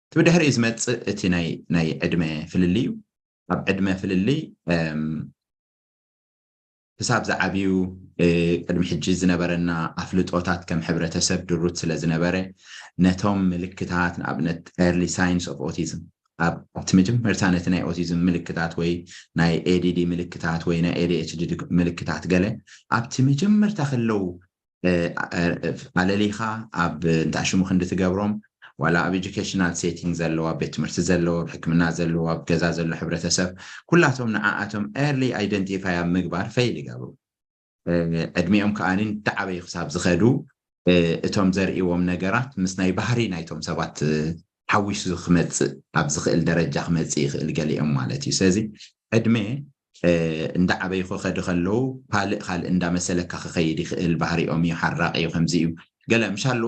እቲ ብድሕሪኡ ዝመፅእ እቲ ናይ ዕድመ ፍልልይ እዩ። ኣብ ዕድመ ፍልልይ ክሳብ ዝዓብዩ ቅድሚ ሕጂ ዝነበረና ኣፍልጦታት ከም ሕብረተሰብ ድሩት ስለ ዝነበረ ነቶም ምልክታት ንኣብነት ኤርሊ ሳይንስ ኦፍ ኦቲዝም ኣብቲ መጀመርታ ነቲ ናይ ኦቲዝም ምልክታት ወይ ናይ ኤዲዲ ምልክታት ወይ ናይ ኤዲኤችዲ ምልክታት ገለ ኣብቲ መጀመርታ ከለዉ ኣለሊኻ ኣብ እንታይ ሽሙ ክንዲ ትገብሮም ዋላ ኣብ ኤጁኬሽናል ሴቲንግ ዘለዉ ኣብ ቤት ትምህርቲ ዘለዉ ኣብ ሕክምና ዘለዉ ኣብ ገዛ ዘሎ ሕብረተሰብ ኩላቶም ንዓኣቶም ኤርሊ ኣይደንቲፋይ ኣብ ምግባር ፈይል ይገብሩ። ዕድሚኦም ከዓኒ እንዳዓበዩ ክሳብ ዝኸዱ እቶም ዘርእዎም ነገራት ምስ ናይ ባህሪ ናይቶም ሰባት ሓዊሱ ክመፅእ ኣብ ዝኽእል ደረጃ ክመፅእ ይኽእል ገሊኦም ማለት እዩ። ስለዚ ዕድመ እንዳዓበዩ ክኸዱ ከለዉ ካልእ ካልእ እንዳመሰለካ ክኸይድ ይኽእል። ባህሪኦም እዩ፣ ሓራቂ እዩ፣ ከምዚ እዩ ገለ ምሻሎ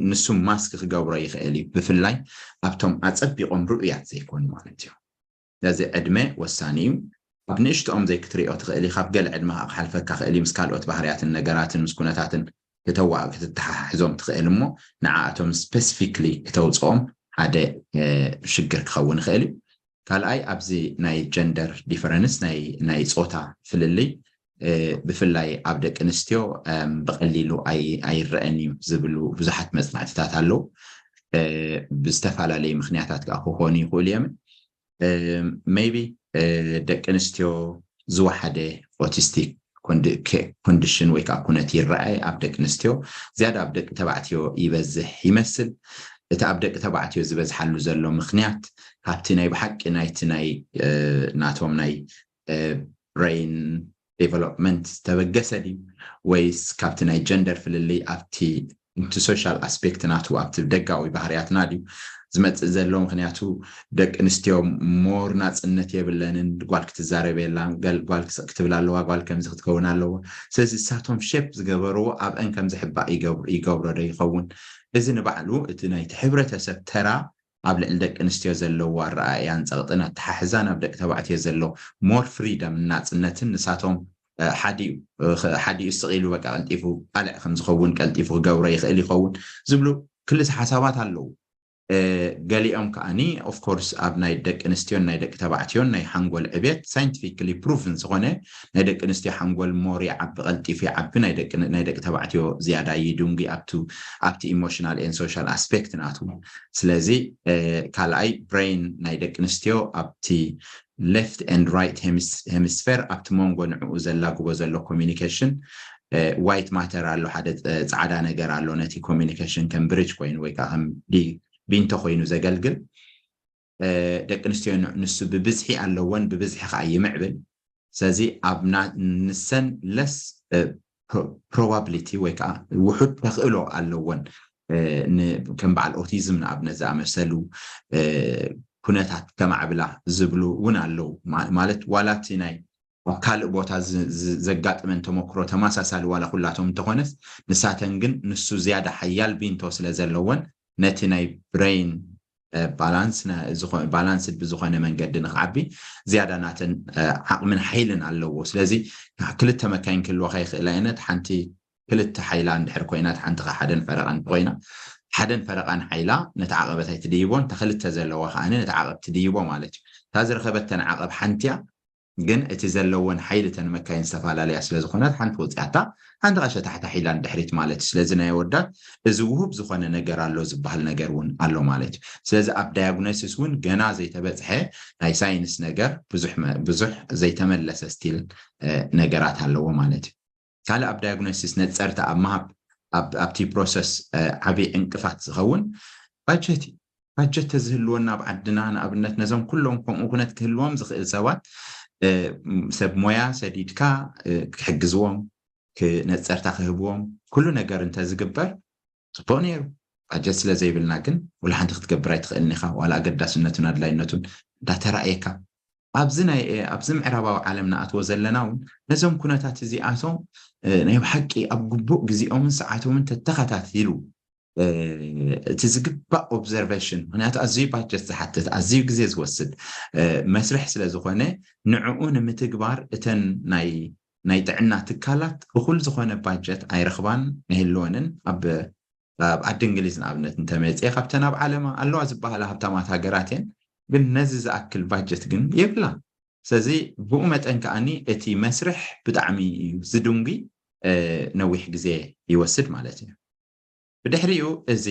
ንሱ ማስክ ክገብሮ ይኽእል እዩ። ብፍላይ ኣብቶም ኣፀቢቆም ርኡያት ዘይኮኑ ማለት እዩ። ስለዚ ዕድመ ወሳኒ እዩ። ኣብ ንእሽትኦም ዘይክትሪኦ ትኽእል ኢኻ። ኣብ ገለ ዕድመ ከዓ ክሓልፈካ ክእል እዩ ምስ ካልኦት ባህርያትን ነገራትን ምስ ኩነታትን ክተዋ ክትተሓሕዞም ትኽእል እሞ ንዓኣቶም ስፔሲፊክሊ ክተውፅኦም ሓደ ሽግር ክኸውን ይኽእል እዩ። ካልኣይ ኣብዚ ናይ ጀንደር ዲፈረንስ ናይ ጾታ ፍልልይ ብፍላይ ኣብ ደቂ ኣንስትዮ ብቐሊሉ ኣይረአን እዩ ዝብሉ ብዙሓት መፅናዕትታት ኣለዉ። ብዝተፈላለዩ ምክንያታት ከዓ ክኾኑ ይኽእሉ እዮም። maybe ደቂ ኣንስትዮ ዝወሓደ ኦቲስቲክ ኮንዲሽን ወይ ከዓ ኩነት ይረኣይ ኣብ ደቂ ኣንስትዮ ዝያዳ ኣብ ደቂ ተባዕትዮ ይበዝሕ ይመስል። እቲ ኣብ ደቂ ተባዕትዮ ዝበዝሓሉ ዘሎ ምክንያት ካብቲ ናይ ብሓቂ ናይቲ ናይ ናቶም ናይ ብሬን ዴቨሎፕመንት ዝተበገሰ ድዩ ወይስ ካብቲ ናይ ጀንደር ፍልልይ ኣብቲ እቲ ሶሻል ኣስፔክት ናቱ ኣብቲ ደጋዊ ባህርያትና ድዩ? ዝመፅእ ዘሎ። ምክንያቱ ደቂ ኣንስትዮ ሞር ናፅነት የብለንን። ጓል ክትዛረብ የላን፣ ጓል ክትብል ኣለዋ፣ ጓል ከምዚ ክትከውን ኣለዎ። ስለዚ እሳቶም ሼፕ ዝገበርዎ ኣብአን ከም ዝሕባእ ይገብሮ ዶ ይኸውን? እዚ ንባዕሉ እቲ ናይቲ ሕብረተሰብ ተራ ኣብ ልዕሊ ደቂ ኣንስትዮ ዘለዎ ኣረኣእያን ፀቕጥን ኣተሓሕዛን ኣብ ደቂ ተባዕትዮ ዘሎ ሞር ፍሪደም ናፅነትን ንሳቶም ሓዲኡ ስቕ ኢሉ በቃ ቀልጢፉ ቃልዕ ከም ዝኸውን ቀልጢፉ ክገብሮ ይኽእል ይኸውን ዝብሉ ክልተ ሓሳባት ኣለዉ። ገሊኦም ከዓኒ ኦፍኮርስ ኣብ ናይ ደቂ ኣንስትዮን ናይ ደቂ ተባዕትዮን ናይ ሓንጎል ዕብየት ሳይንቲፊክሊ ፕሩቭን ዝኾነ ናይ ደቂ ኣንስትዮ ሓንጎል ሞር ይዓቢ ቀልጢፉ ይዓቢ ናይ ደቂ ተባዕትዮ ዝያዳ ይድንጉ ኣብቲ ኢሞሽናል ኤን ሶሻል ኣስፔክት ናቱ። ስለዚ ካልኣይ ብሬን ናይ ደቂ ኣንስትዮ ኣብቲ ሌፍት ኤንድ ራይት ሄሚስፌር ኣብቲ መንጎ ንዕኡ ዘላግቦ ዘሎ ኮሚኒኬሽን ዋይት ማተር ኣሎ ሓደ ፃዕዳ ነገር ኣሎ ነቲ ኮሚኒኬሽን ከም ብሪጅ ኮይኑ ወይ ከዓ ከም ቢንቶ ኮይኑ ዘገልግል። ደቂ ኣንስትዮ ንሱ ብብዝሒ ኣለወን ብብዝሒ ከዓ ይምዕብል። ስለዚ ኣብ ንሰን ለስ ፕሮባብሊቲ ወይ ከዓ ውሑድ ተኽእሎ ኣለወን ከም በዓል ኦቲዝም ንኣብነት ዝኣመሰሉ ኩነታት ከማዕብላ ዝብሉ እውን ኣለዉ። ማለት ዋላ እቲ ናይ ኣብ ካልእ ቦታ ዘጋጥመን ተመክሮ ተመሳሳሊ ዋላ ኩላቶም እንተኾነስ ንሳተን ግን ንሱ ዝያዳ ሓያል ቢንቶ ስለ ዘለወን ነቲ ናይ ብሬን ባላንስድ ብዝኾነ መንገዲ ንክዓቢ ዝያዳ ናተን ዓቕምን ሓይልን ኣለዎ። ስለዚ ክልተ መካይን ክህልዋካ ይኽእላ እየን። ሓንቲ ክልተ ሓይላ እንድሕር ኮይና ሓንቲ ሓደን ፈረቓን እንተኮይና ሓደን ፈረቓን ሓይላ ነቲ ዓቐበት ኣይትድይቦን። እታ ክልተ ዘለዋ ከዓ ነቲ ዓቐብ ትድይቦ ማለት እዩ። እታ ዝረኸበተን ዓቐብ ሓንቲያ ግን እቲ ዘለወን ሓይሊ ተን መካይን ዝተፈላለያ ስለ ዝኾነት ሓንቲ ወፂኣታ ሓንቲ ሸታሕታ ሓይላ ንድሕሪት ማለት እዩ። ስለዚ ናይ ኣወዳት እዚ ውሁብ ዝኾነ ነገር ኣሎ ዝበሃል ነገር እውን ኣሎ ማለት እዩ። ስለዚ ኣብ ዳያግኖሲስ እውን ገና ዘይተበፅሐ ናይ ሳይንስ ነገር ብዙሕ ዘይተመለሰ ስቲል ነገራት ኣለዎ ማለት እዩ። ካልእ ኣብ ዳያግኖሲስ ነፀርታ ኣብ ምሃብ ኣብቲ ፕሮሰስ ዓብዪ ዕንቅፋት ዝኸውን ባጀት እዩ። ባጀት ተዝህልወና ኣብ ዓድና ንኣብነት ነዞም ኩሎም ከምኡ ኩነት ክህልዎም ዝኽእል ሰባት ሰብ ሞያ ሰዲድካ ክሕግዝዎም ክነፀርታ ክህብዎም ኩሉ ነገር እንተዝግበር ፅቡቅ ነይሩ። ባጀት ስለ ዘይብልና ግን ወላ ሓንቲ ክትገብር ኣይትኽእልን ኢኻ። ዋላ ኣገዳስነቱን ኣድላይነቱን እንዳተራእየካ ኣብዚ ናይ ኣብዚ ምዕራባዊ ዓለም ንኣትዎ ዘለና እውን ነዞም ኩነታት እዚኣቶም ናይ ብሓቂ ኣብ ግቡእ ግዜኦምን ሰዓቶምን ተተኸታቲሉ እቲ ዝግባእ ኦብዘርቬሽን ምክንያቱ ኣዝዩ ባጀት ዝሓትት ኣዝዩ ግዜ ዝወስድ መስርሕ ስለ ዝኾነ ንዕኡ ንምትግባር እተን ናይ ናይ ጥዕና ትካላት እኹል ዝኾነ ባጀት ኣይረኽባን ኣይህልወንን። ኣብ ኣብ ዓዲ እንግሊዝ ንኣብነት እንተመፅየ ካብተን ኣብ ዓለማ ኣለዋ ዝበሃላ ሃብታማት ሃገራት እየን፣ ግን ነዚ ዝኣክል ባጀት ግን የብላ። ስለዚ ብኡ መጠን ከዓኒ እቲ መስርሕ ብጣዕሚ እዩ ዝድንጉ፣ ነዊሕ ግዜ ይወስድ ማለት እዩ። ብድሕሪኡ እዚ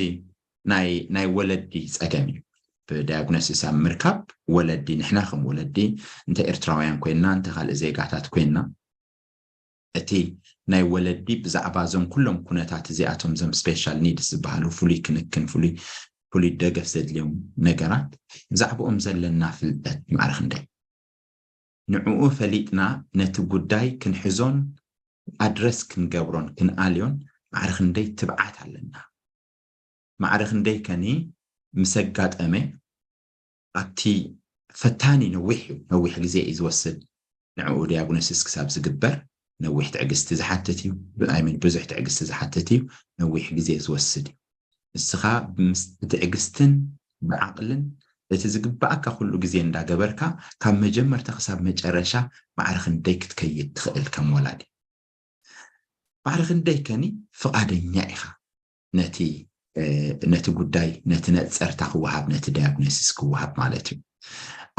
ናይ ናይ ወለዲ ፀገም እዩ። ብዳያግኖሲስ ኣብ ምርካብ ወለዲ ንሕና ከም ወለዲ እንተ ኤርትራውያን ኮይንና እንተ ካልእ ዜጋታት ኮይንና እቲ ናይ ወለዲ ብዛዕባ እዞም ኩሎም ኩነታት እዚኣቶም እዞም ስፔሻል ኒድስ ዝበሃሉ ፍሉይ ክንክን ፍሉይ ፍሉይ ደገፍ ዘድልዮም ነገራት ብዛዕባኦም ዘለና ፍልጠት ማዕረ ክንደይ ንዕኡ ፈሊጥና ነቲ ጉዳይ ክንሕዞን ኣድረስ ክንገብሮን ክንኣልዮን ማዕረ ክንደይ ትብዓት ኣለና። ማዕረ ክንደይ ከኒ ምስ ኣጋጠመ ኣብቲ ፈታኒ ነዊሕ እዩ ነዊሕ ግዜ እዩ ዝወስድ። ንዕኡ ዲያግኖሲስ ክሳብ ዝግበር ነዊሕ ትዕግስቲ ዝሓትት እዩ። ብዙሕ ትዕግስቲ ዝሓትት እዩ። ነዊሕ ግዜ ዝወስድ እዩ። ንስኻ ብትዕግስትን ብዓቕልን እቲ ዝግባኣካ ኩሉ ግዜ እንዳገበርካ ካብ መጀመርታ ክሳብ መጨረሻ ማዕረ ክንደይ ክትከይድ ትኽእል ከም ወላዲ ማዕረ ክንደይ ከኒ ፍቓደኛ ኢኻ ነቲ ነቲ ጉዳይ ነቲ ነፀርታ ክወሃብ ነቲ ዳያግኖሲስ ክወሃብ ማለት እዩ።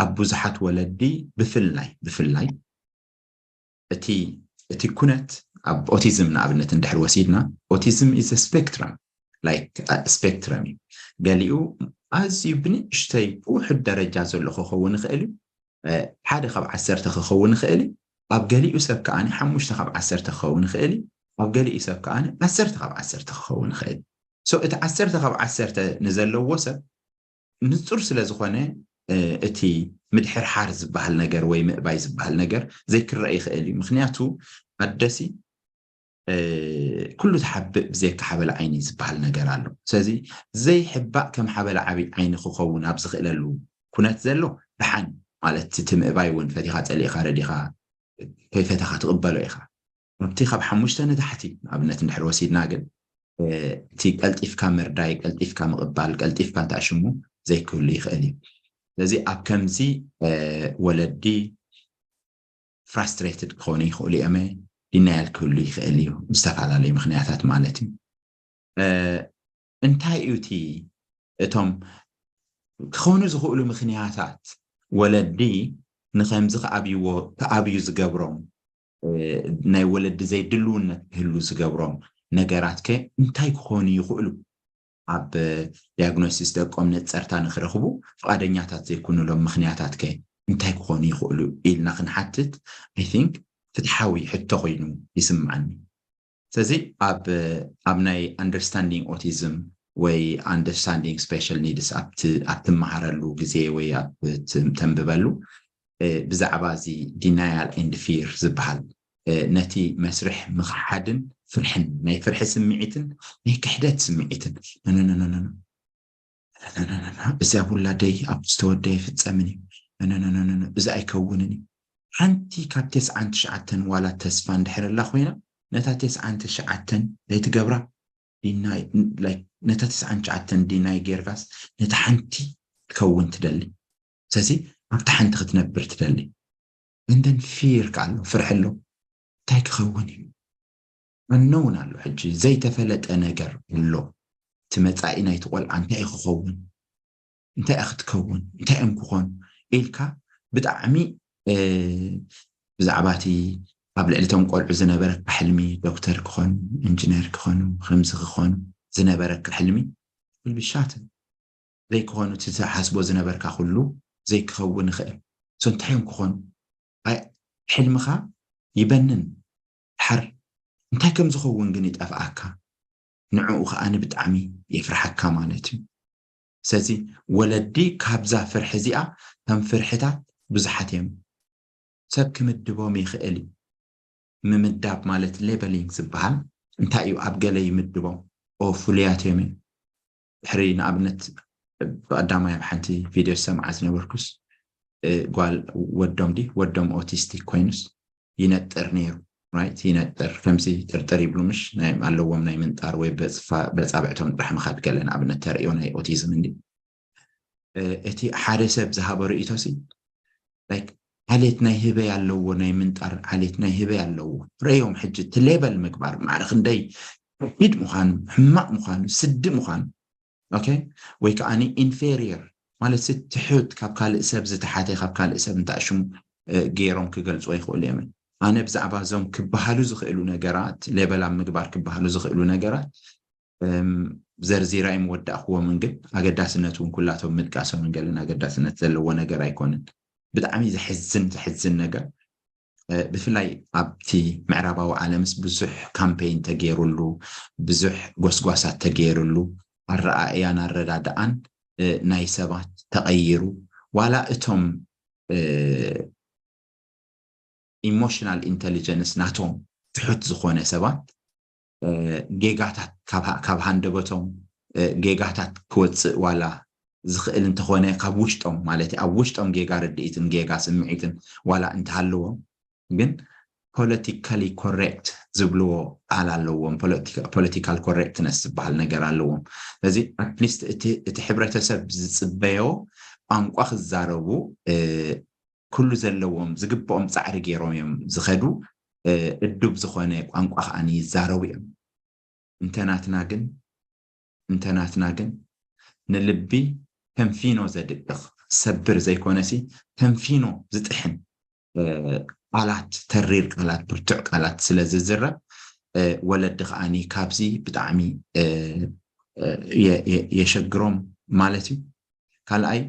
ኣብ ብዙሓት ወለዲ ብፍላይ ብፍላይ እቲ እቲ ኩነት ኣብ ኦቲዝም ንኣብነት እንድሕር ወሲድና ኦቲዝም ኢዝ ስፔክትረም ላይክ ስፔክትረም እዩ። ገሊኡ ኣዝዩ ብንእሽተይ ብውሑድ ደረጃ ዘሎ ክኸውን ይኽእል እዩ። ሓደ ካብ ዓሰርተ ክኸውን ይኽእል እዩ። ኣብ ገሊኡ ሰብ ከዓኒ ሓሙሽተ ካብ ዓሰርተ ክኸውን ይኽእል እዩ። ኣብ ገሊኡ ሰብ ከዓኒ ዓሰርተ ካብ ዓሰርተ ክኸውን ይኽእል እዩ። እቲ ዓሰርተ ካብ ዓሰርተ ንዘለዎ ሰብ ንፁር ስለ ዝኾነ እቲ ምድሕርሓር ዝበሃል ነገር ወይ ምእባይ ዝበሃል ነገር ዘይክረአ ይኽእል እዩ። ምክንያቱ ኣደሲ ኩሉ ትሓብእ ብዘይካ ሓበላ ዓይኒ ዝበሃል ነገር ኣሎ። ስለዚ ዘይሕባእ ከም ሓበላ ዓብይ ዓይኒ ክኸውን ኣብ ዝኽእለሉ ኩነት ዘሎ ደሓን ማለት እቲ ምእባይ እውን ፈቲኻ ጸሊእካ ረዲኻ ከይፈተኻ ትቕበሎ ኢኻ። ኣብቲ ካብ ሓሙሽተ ንታሕቲ ኣብነት እንድሕር ወሲድና ግን እቲ ቀልጢፍካ ምርዳይ፣ ቀልጢፍካ ምቕባል፣ ቀልጢፍካ እንተኣሽሙ ዘይክህሉ ይኽእል እዩ። ስለዚ ኣብ ከምዚ ወለዲ ፍራስትሬትድ ክኾኑ ይኽእሉ እዮም። ዲናያል ክህሉ ይኽእል እዩ ብዝተፈላለዩ ምኽንያታት ማለት እዩ። እንታይ እዩ እቲ እቶም ክኾኑ ዝኽእሉ ምኽንያታት ወለዲ ንኸምዚ ክኣብይዎ ክኣብዩ ዝገብሮም ናይ ወለዲ ዘይድልውነት ክህሉ ዝገብሮም ነገራት ከ እንታይ ክኾኑ ይኽእሉ? ኣብ ዲያግኖሲስ ደቆም ነጸርታ ንክረኽቡ ፍቓደኛታት ዘይኮኑሎም ምኽንያታት ከ እንታይ ክኾኑ ይኽእሉ ኢልና ክንሓትት I think ፍትሓዊ ሕቶ ኮይኑ ይስምዓኒ። ስለዚ ኣብ ኣብ ናይ understanding autism ወይ understanding special needs ኣብ ትመሃረሉ ግዜ ወይ ኣብ ተንብበሉ ብዛዕባ እዚ denial and fear ዝበሃል ነቲ መስርሕ ምኽሓድን ፍርሕን ናይ ፍርሒ ስምዒትን ናይ ክሕደት ስምዒትን እዚኣ ውላደይ ኣብ ዝተወደየ ፍጸምን እዩ እዚ ኣይከውንን እዩ። ሓንቲ ካብ ተስዓን ትሽዓተን ዋላ ተስፋ እንድሕር ኣላ ኮይና ነታ ተስዓን ትሽዓተን ዘይትገብራ ነታ ተስዓን ትሽዓተን ዲናይ ጌርካስ ነታ ሓንቲ ትከውን ትደሊ። ስለዚ ኣብታ ሓንቲ ክትነብር ትደሊ። እንደን ፊር ኣሎ፣ ፍርሒ ኣሎ። እንታይ ክኸውን እዩ? ኣነውን ኣሎ ሕጂ ዘይተፈለጠ ነገር ኣሎ። እቲ መጻኢ ናይቲ ቆልዓ እንታይ ክኸውን እንታይ ክትከውን እንታይ እዮም ክኾኑ ኢልካ ብጣዕሚ ብዛዕባ እቲ ኣብ ልዕሊ እቶም ቆልዑ ዝነበረካ ሕልሚ ዶክተር ክኾኑ ኢንጂነር ክኾኑ ከምዚ ክኾኑ ዝነበረካ ሕልሚ ብልብሻትን ዘይክኾኑ እቲ ትሓስቦ ዝነበርካ ኩሉ ዘይክኸውን ይኽእል። እንታይ እዮም ክኾኑ? ሕልምኻ ይበንን ድሓር እንታይ ከም ዝኸውን ግን ይጠፍኣካ። ንዕኡ ከኣ ብጣዕሚ የፍርሓካ ማለት እዩ። ስለዚ ወለዲ ካብዛ ፍርሒ እዚኣ ከም ፍርሕታት ብዙሓት እዮም ሰብ ክምድቦም ይኽእል እዩ። ምምዳብ ማለት ሌበሊንግ ዝበሃል እንታይ እዩ? ኣብ ገለ ይምድቦም ኦ ፍሉያት እዮም ድሕሪ ንኣብነት ብቀዳማይ ኣብ ሓንቲ ቪድዮ ዝሰምዓ ዝነበርኩስ ጓል ወዶም ዲ ወዶም ኦቲስቲክ ኮይኑስ ይነጥር ነይሩ right ይነጥር ከምዚ ጥርጥር ይብሉ ምሽ ኣለዎም ናይ ምንጣር ወይ በፃብዕቶም ጥራሕ ምኻድ ገለ ንኣብነት ተርእዮ ናይ ኦቲዝም እንዲ እቲ ሓደ ሰብ ዝሃበ ርእይቶ ሲ like ዓሌት ናይ ህበይ ኣለዎ ናይ ምንጣር ዓሌት ናይ ህበይ ኣለዎ ርእዮም ሕጂ እቲ ሌበል ምግባር ማዕረ ክንደይ ከቢድ ምዃኑ ሕማቕ ምዃኑ ስዲ ምዃኑ okay ወይ ከዓ ኢንፌሪየር ማለት ትሑት ካብ ካልእ ሰብ ዝተሓተ ካብ ካልእ ሰብ እንተኣሽሙ ገይሮም ክገልፅዎ ይኽእሉ እዮም። ኣነ ብዛዕባ እዞም ክበሃሉ ዝኽእሉ ነገራት ሌበል ኣብ ምግባር ክበሃሉ ዝኽእሉ ነገራት ዘርዚራ እዮም ወዳእክዎምን ግን ኣገዳስነት እውን ኩላቶም ምጥቃሶምን ገለን ኣገዳስነት ዘለዎ ነገር ኣይኮንን። ብጣዕሚ ዘሕዝን ዘሕዝን ነገር ብፍላይ ኣብቲ ምዕራባዊ ዓለምስ ብዙሕ ካምፔይን ተገይሩሉ ብዙሕ ጎስጓሳት ተገይሩሉ ኣረኣእያን ኣረዳድኣን ናይ ሰባት ተቐይሩ ዋላ እቶም ኢሞሽናል ኢንተሊጀንስ ናቶም ትሑት ዝኾነ ሰባት ጌጋታት ካብ ሃንደበቶም ጌጋታት ክወፅእ ዋላ ዝኽእል እንተኾነ ካብ ውሽጦም ማለት ኣብ ውሽጦም ጌጋ ርድኢትን ጌጋ ስምዒትን ዋላ እንተሃለዎም ግን ፖለቲካሊ ኮሬክት ዝብልዎ ቃል ኣለዎም። ፖለቲካል ኮሬክትነስ ዝበሃል ነገር ኣለዎም። ስለዚ ኣትሊስት እቲ ሕብረተሰብ ዝፅበዮ ቋንቋ ክዛረቡ ኩሉ ዘለዎም ዝግብኦም ፃዕሪ ገይሮም እዮም ዝኸዱ። እዱብ ዝኾነ ቋንቋ ከዓ ይዛረቡ እዮም። እንተናትና ግን እንተናትና ግን ንልቢ ተንፊኖ ዘድቅቕ ሰብር ዘይኮነሲ ተንፊኖ ዝጥሕን ቃላት ተሪር ቃላት ብርቱዕ ቃላት ስለ ዝዝረብ ወለዲ ከዓኒ ካብዚ ብጣዕሚ የሸግሮም ማለት እዩ። ካልኣይ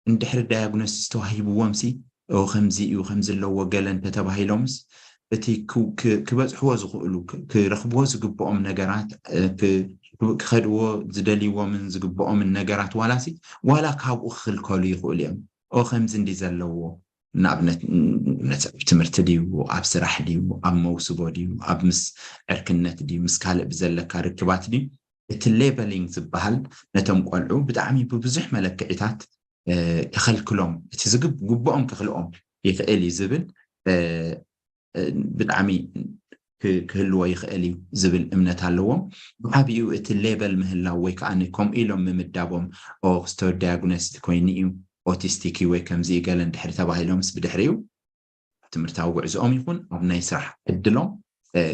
እንድሕሪ ዳያግኖሲስ ተዋሂብዎም ሲ ከምዚ እዩ ከምዚ ኣለዎ ገለ እንተተባሂሎምስ እቲ ክበፅሕዎ ዝኽእሉ ክረኽብዎ ዝግብኦም ነገራት ክኸድዎ ዝደልይዎምን ዝግብኦምን ነገራት ዋላ ሲ ዋላ ካብኡ ክኽልከሉ ይኽእሉ እዮም። ኦ ከምዚ እንዲ ዘለዎ ንኣብነት ንኣብነት ኣብ ትምህርቲ ድዩ፣ ኣብ ስራሕ ድዩ፣ ኣብ መውስቦ ድዩ፣ ኣብ ምስ ዕርክነት ድዩ፣ ምስ ካልእ ብዘለካ ርክባት ድዩ፣ እቲ ሌበሊንግ ዝበሃል ነቶም ቆልዑ ብጣዕሚ ብብዙሕ መለክዒታት ከኸልክሎም፣ እቲ ዝግብ ግብኦም ከኽልኦም ይኽእል እዩ ዝብል ብጣዕሚ ክህልዎ ይኽእል እዩ ዝብል እምነት ኣለዎም። ብዓብኡ እቲ ሌበል ምህላው ወይ ከዓ ከምኡ ኢሎም ምምዳቦም ክስቶ ዳያግኖስት ኮይኑ እዩ፣ ኦቲስቲክ እዩ ወይ ከምዚ ገለ እንድሕር ተባሂሎምስ ብድሕሪኡ ትምህርታዊ ጉዕዝኦም ይኹን ኣብ ናይ ስራሕ ዕድሎም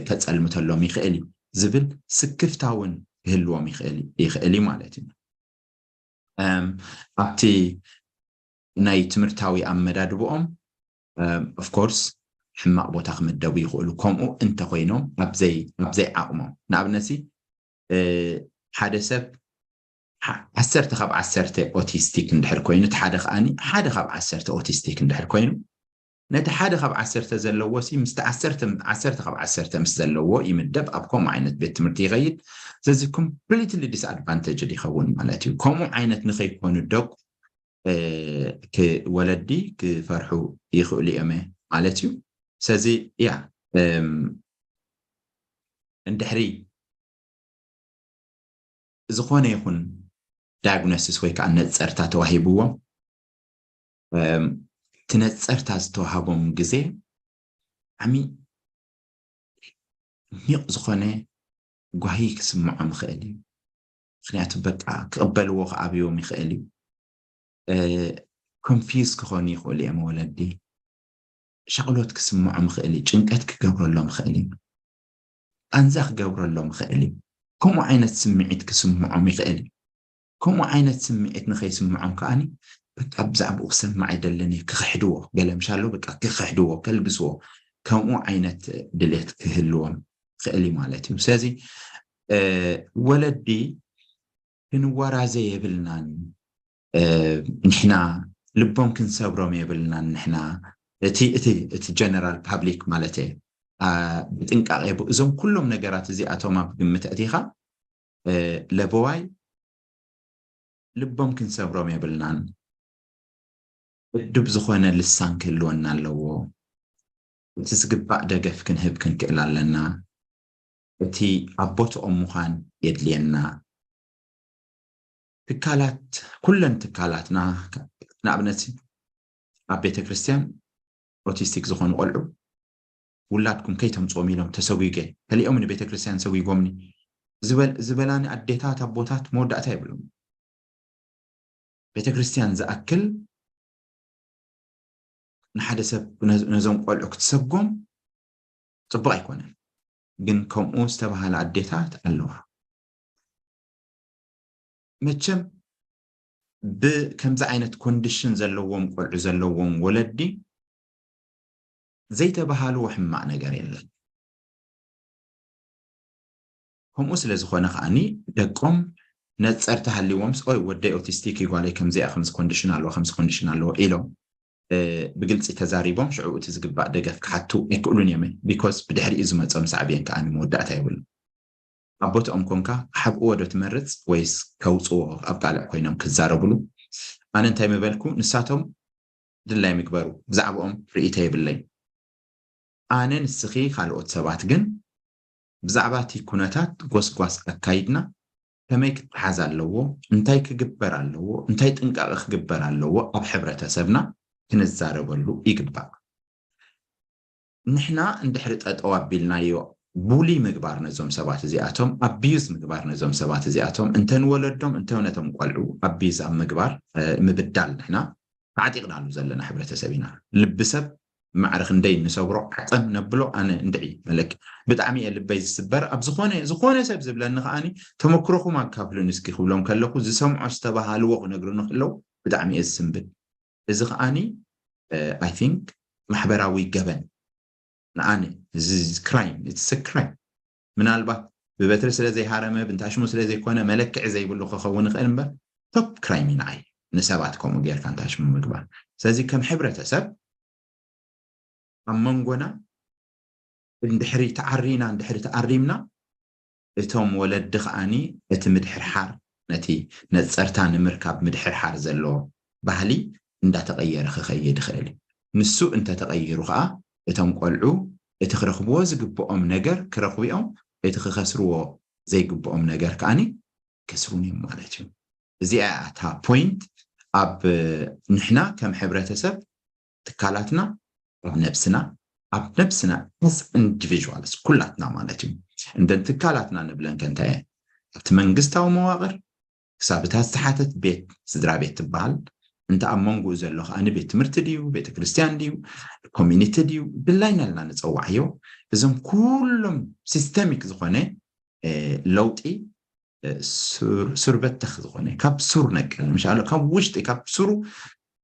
ከፀልምተሎም ይኽእል እዩ ዝብል ስክፍታ እውን ክህልዎም ይኽእል እዩ ማለት እዩ። ኣብቲ ናይ ትምህርታዊ ኣመዳድብኦም ኦፍኮርስ ሕማቕ ቦታ ክምደቡ ይኽእሉ። ከምኡ እንተኮይኖም ኣብዘይ ኣብዘይ ዓቕሞም ንኣብነትሲ ሓደ ሰብ ዓሰርተ ካብ ዓሰርተ ኦቲስቲክ እንድሕር ኮይኑ እቲ ሓደ ከዓኒ ሓደ ካብ ዓሰርተ ኦቲስቲክ እንድሕር ኮይኑ ነቲ ሓደ ካብ ዓሰርተ ዘለዎ ሲ ምስቲ ዓሰርተ ዓሰርተ ካብ ዓሰርተ ምስ ዘለዎ ይምደብ ኣብ ከምኡ ዓይነት ቤት ትምህርቲ ይኸይድ። ስለዚ ኮምፕሊትሊ ዲስኣድቫንቴጅድ ይኸውን ማለት እዩ። ከምኡ ዓይነት ንኸይኮኑ ደቁ ወለዲ ክፈርሑ ይኽእሉ እዮም ማለት እዩ። ስለዚ ያ እንድሕሪ ዝኾነ ይኹን ዳያግኖሲስ ወይ ከዓ ነፀርታ ተዋሂብዎም እቲ ነፀርታ ዝተዋሃቦም ግዜ ዓሚቕ ዝኾነ ጓሂ ክስምዖም ይኽእል እዩ። ምክንያቱ በቃ ክቕበልዎ ክኣብዮም ይኽእል እዩ። ኮንፊዝ ክኾኑ ይኽእሉ እዮም ወለዲ። ሻቕሎት ክስምዖም ይኽእል እዩ። ጭንቀት ክገብረሎም ይኽእል እዩ። ቃንዛ ክገብረሎም ይኽእል እዩ። ከምኡ ዓይነት ስምዒት ክስምዖም ይኽእል እዩ። ከምኡ ዓይነት ስምዒት ንኸይስምዖም ከዓኒ በቃ ብዛዕባኡ ክሰምዕ ኣይደልን እየ ክኽሕድዎ ገለ ምሻሎ በቃ ክኽሕድዎ ከልግስዎ ከምኡ ዓይነት ድሌት ክህልዎም ይኽእል እዩ ማለት እዩ። ስለዚ ወለዲ ክንወራዘ የብልናን። ንሕና ልቦም ክንሰብሮም የብልናን። ንሕና እቲ እቲ እቲ ጀነራል ፓብሊክ ማለት እየ ብጥንቃቄ እዞም ኩሎም ነገራት እዚኣቶም ኣብ ግምት ኣእቲኻ ለበዋይ ልቦም ክንሰብሮም የብልናን። እዱብ ዝኾነ ልሳን ክህልወና ኣለዎ። እቲ ዝግባእ ደገፍ ክንህብ ክንክእል ኣለና። እቲ ኣብ ቦትኦም ምዃን የድልየና። ትካላት ኩለን ትካላትና ንኣብነት ኣብ ቤተ ክርስትያን ኦቲስቲክ ዝኾኑ ቆልዑ ውላድኩም ከይተምፅዎም ኢሎም ተሰጒገ ከሊኦምኒ ቤተ ክርስትያን ሰጒጎምኒ ዝበላኒ ኣዴታት ኣቦታት መወዳእታ የብሎም። ቤተ ክርስትያን ዝኣክል ንሓደ ሰብ ነዞም ቆልዑ ክትሰጎም ፅቡቕ ኣይኮነን። ግን ከምኡ ዝተባሃለ ኣዴታት ኣለዋ። መቸም ብከምዚ ዓይነት ኮንዲሽን ዘለዎም ቆልዑ ዘለዎም ወለዲ ዘይተባሃልዎ ሕማቕ ነገር የለን። ከምኡ ስለ ዝኾነ ከዓኒ ደቆም ነፀርታ ሃልዎምስ ኦይ ወደይ ኦቲስቲክ እዩ ጓለይ ከምዚኣ ከምዚ ኮንዲሽን ኣለዎ ከምዚ ኮንዲሽን ኣለዎ ኢሎም ብግልፂ ተዛሪቦም ሽዑ እቲ ዝግባእ ደገፍ ክሓቱ ኣይክእሉን እዮም። ቢኮዝ ብድሕሪኡ ዝመፆም ሳዕብየን ከዓኒ መወዳእታ የብሉ። ኣብ ቦትኦም ኮንካ ክሓብእዎ ዶ ትመርፅ ወይስ ከውፅዎ ኣብ ቃልዕ ኮይኖም ክዛረብሉ? ኣነ እንታይ ምበልኩ ንሳቶም ድላይ ምግበሩ ብዛዕባኦም ርእይቶ የብለይ። ኣነ ንስኺ ካልኦት ሰባት ግን ብዛዕባ እቲ ኩነታት ጎስጓስ ኣካይድና ከመይ ክተሓዝ ኣለዎ፣ እንታይ ክግበር ኣለዎ፣ እንታይ ጥንቃቐ ክግበር ኣለዎ ኣብ ሕብረተሰብና ክንዛረበሉ ይግባእ። ንሕና እንድሕሪ ጠጠው ኣቢልናዮ ቡሊ ምግባር ነዞም ሰባት እዚኣቶም ኣቢዩዝ ምግባር ነዞም ሰባት እዚኣቶም እንተ ንወለዶም እንተ ነቶም ቆልዑ ኣቢዩዝ ኣብ ምግባር ምብዳል ንሕና ተዓጢቕናሉ ዘለና ሕብረተሰብ ኢና። ልቢ ሰብ ማዕረ ክንደይ ንሰብሮ ዓፀም ነብሎ ኣነ እንድዒ መለኪ ብጣዕሚ እየ ልበይ ዝስበር ኣብ ዝኾነ ዝኾነ ሰብ ዝብለኒ ከዓኒ ተመክሮኹም ኣካፍሉን እስኪ ክብሎም ከለኹ ዝሰምዖ ዝተባሃልዎ ክነግሩኒ ከለዉ ብጣዕሚ እየ ዝስንብድ። እዚ ከዓኒ ኣይ ቲንክ ማሕበራዊ ገበን ንኣነ እዚ ክራይም ኢትስ ክራይም ምናልባት ብበትሪ ስለ ዘይሃረመ ብንታሽሙ ስለ ዘይኮነ መለክዒ ዘይብሉ ክኸውን ይኽእል እምበር ቶፕ ክራይም እዩ ንዓይ ንሰባት ከምኡ ጌርካ ንታሽሙ ምግባር። ስለዚ ከም ሕብረተሰብ ኣብ መንጎና እንድሕሪ ተዓሪና እንድሕሪ ተኣሪምና እቶም ወለዲ ከዓኒ እቲ ምድሕርሓር ነቲ ነፀርታ ንምርካብ ምድሕርሓር ዘሎ ባህሊ እንዳተቐየረ ክኸይድ ይኽእል እዩ። ንሱ እንተተቐይሩ ከዓ እቶም ቆልዑ እቲ ክረኽብዎ ዝግብኦም ነገር ክረኽቡ እዮም፣ እቲ ክኸስርዎ ዘይግብኦም ነገር ከዓኒ ከስሩን እዮም ማለት እዩ። እዚኣ እያ እታ ፖይንት። ኣብ ንሕና ከም ሕብረተሰብ ትካላትና ኣብ ነብስና ኣብ ነብስና as individuals ኩላትና ማለት እዩ። እንደን ትካላትና ንብለን ከ እንታይ እየን? ኣብቲ መንግስታዊ መዋቕር ክሳብ እታ ዝተሓተት ቤት ስድራ ቤት ትበሃል፣ እንተ ኣብ መንጎኡ ዘሎ ከኣ ንቤት ትምህርቲ ድዩ ቤተ ክርስቲያን ድዩ ኮሚኒቲ ድዩ ድላይና ኢልና ንፀዋዕዮ። እዞም ኩሎም ሲስተሚክ ዝኾነ ለውጢ ሱር በተኽ ዝኾነ ካብ ሱር ነቀል ምሻሎ ካብ ውሽጢ ካብ ሱሩ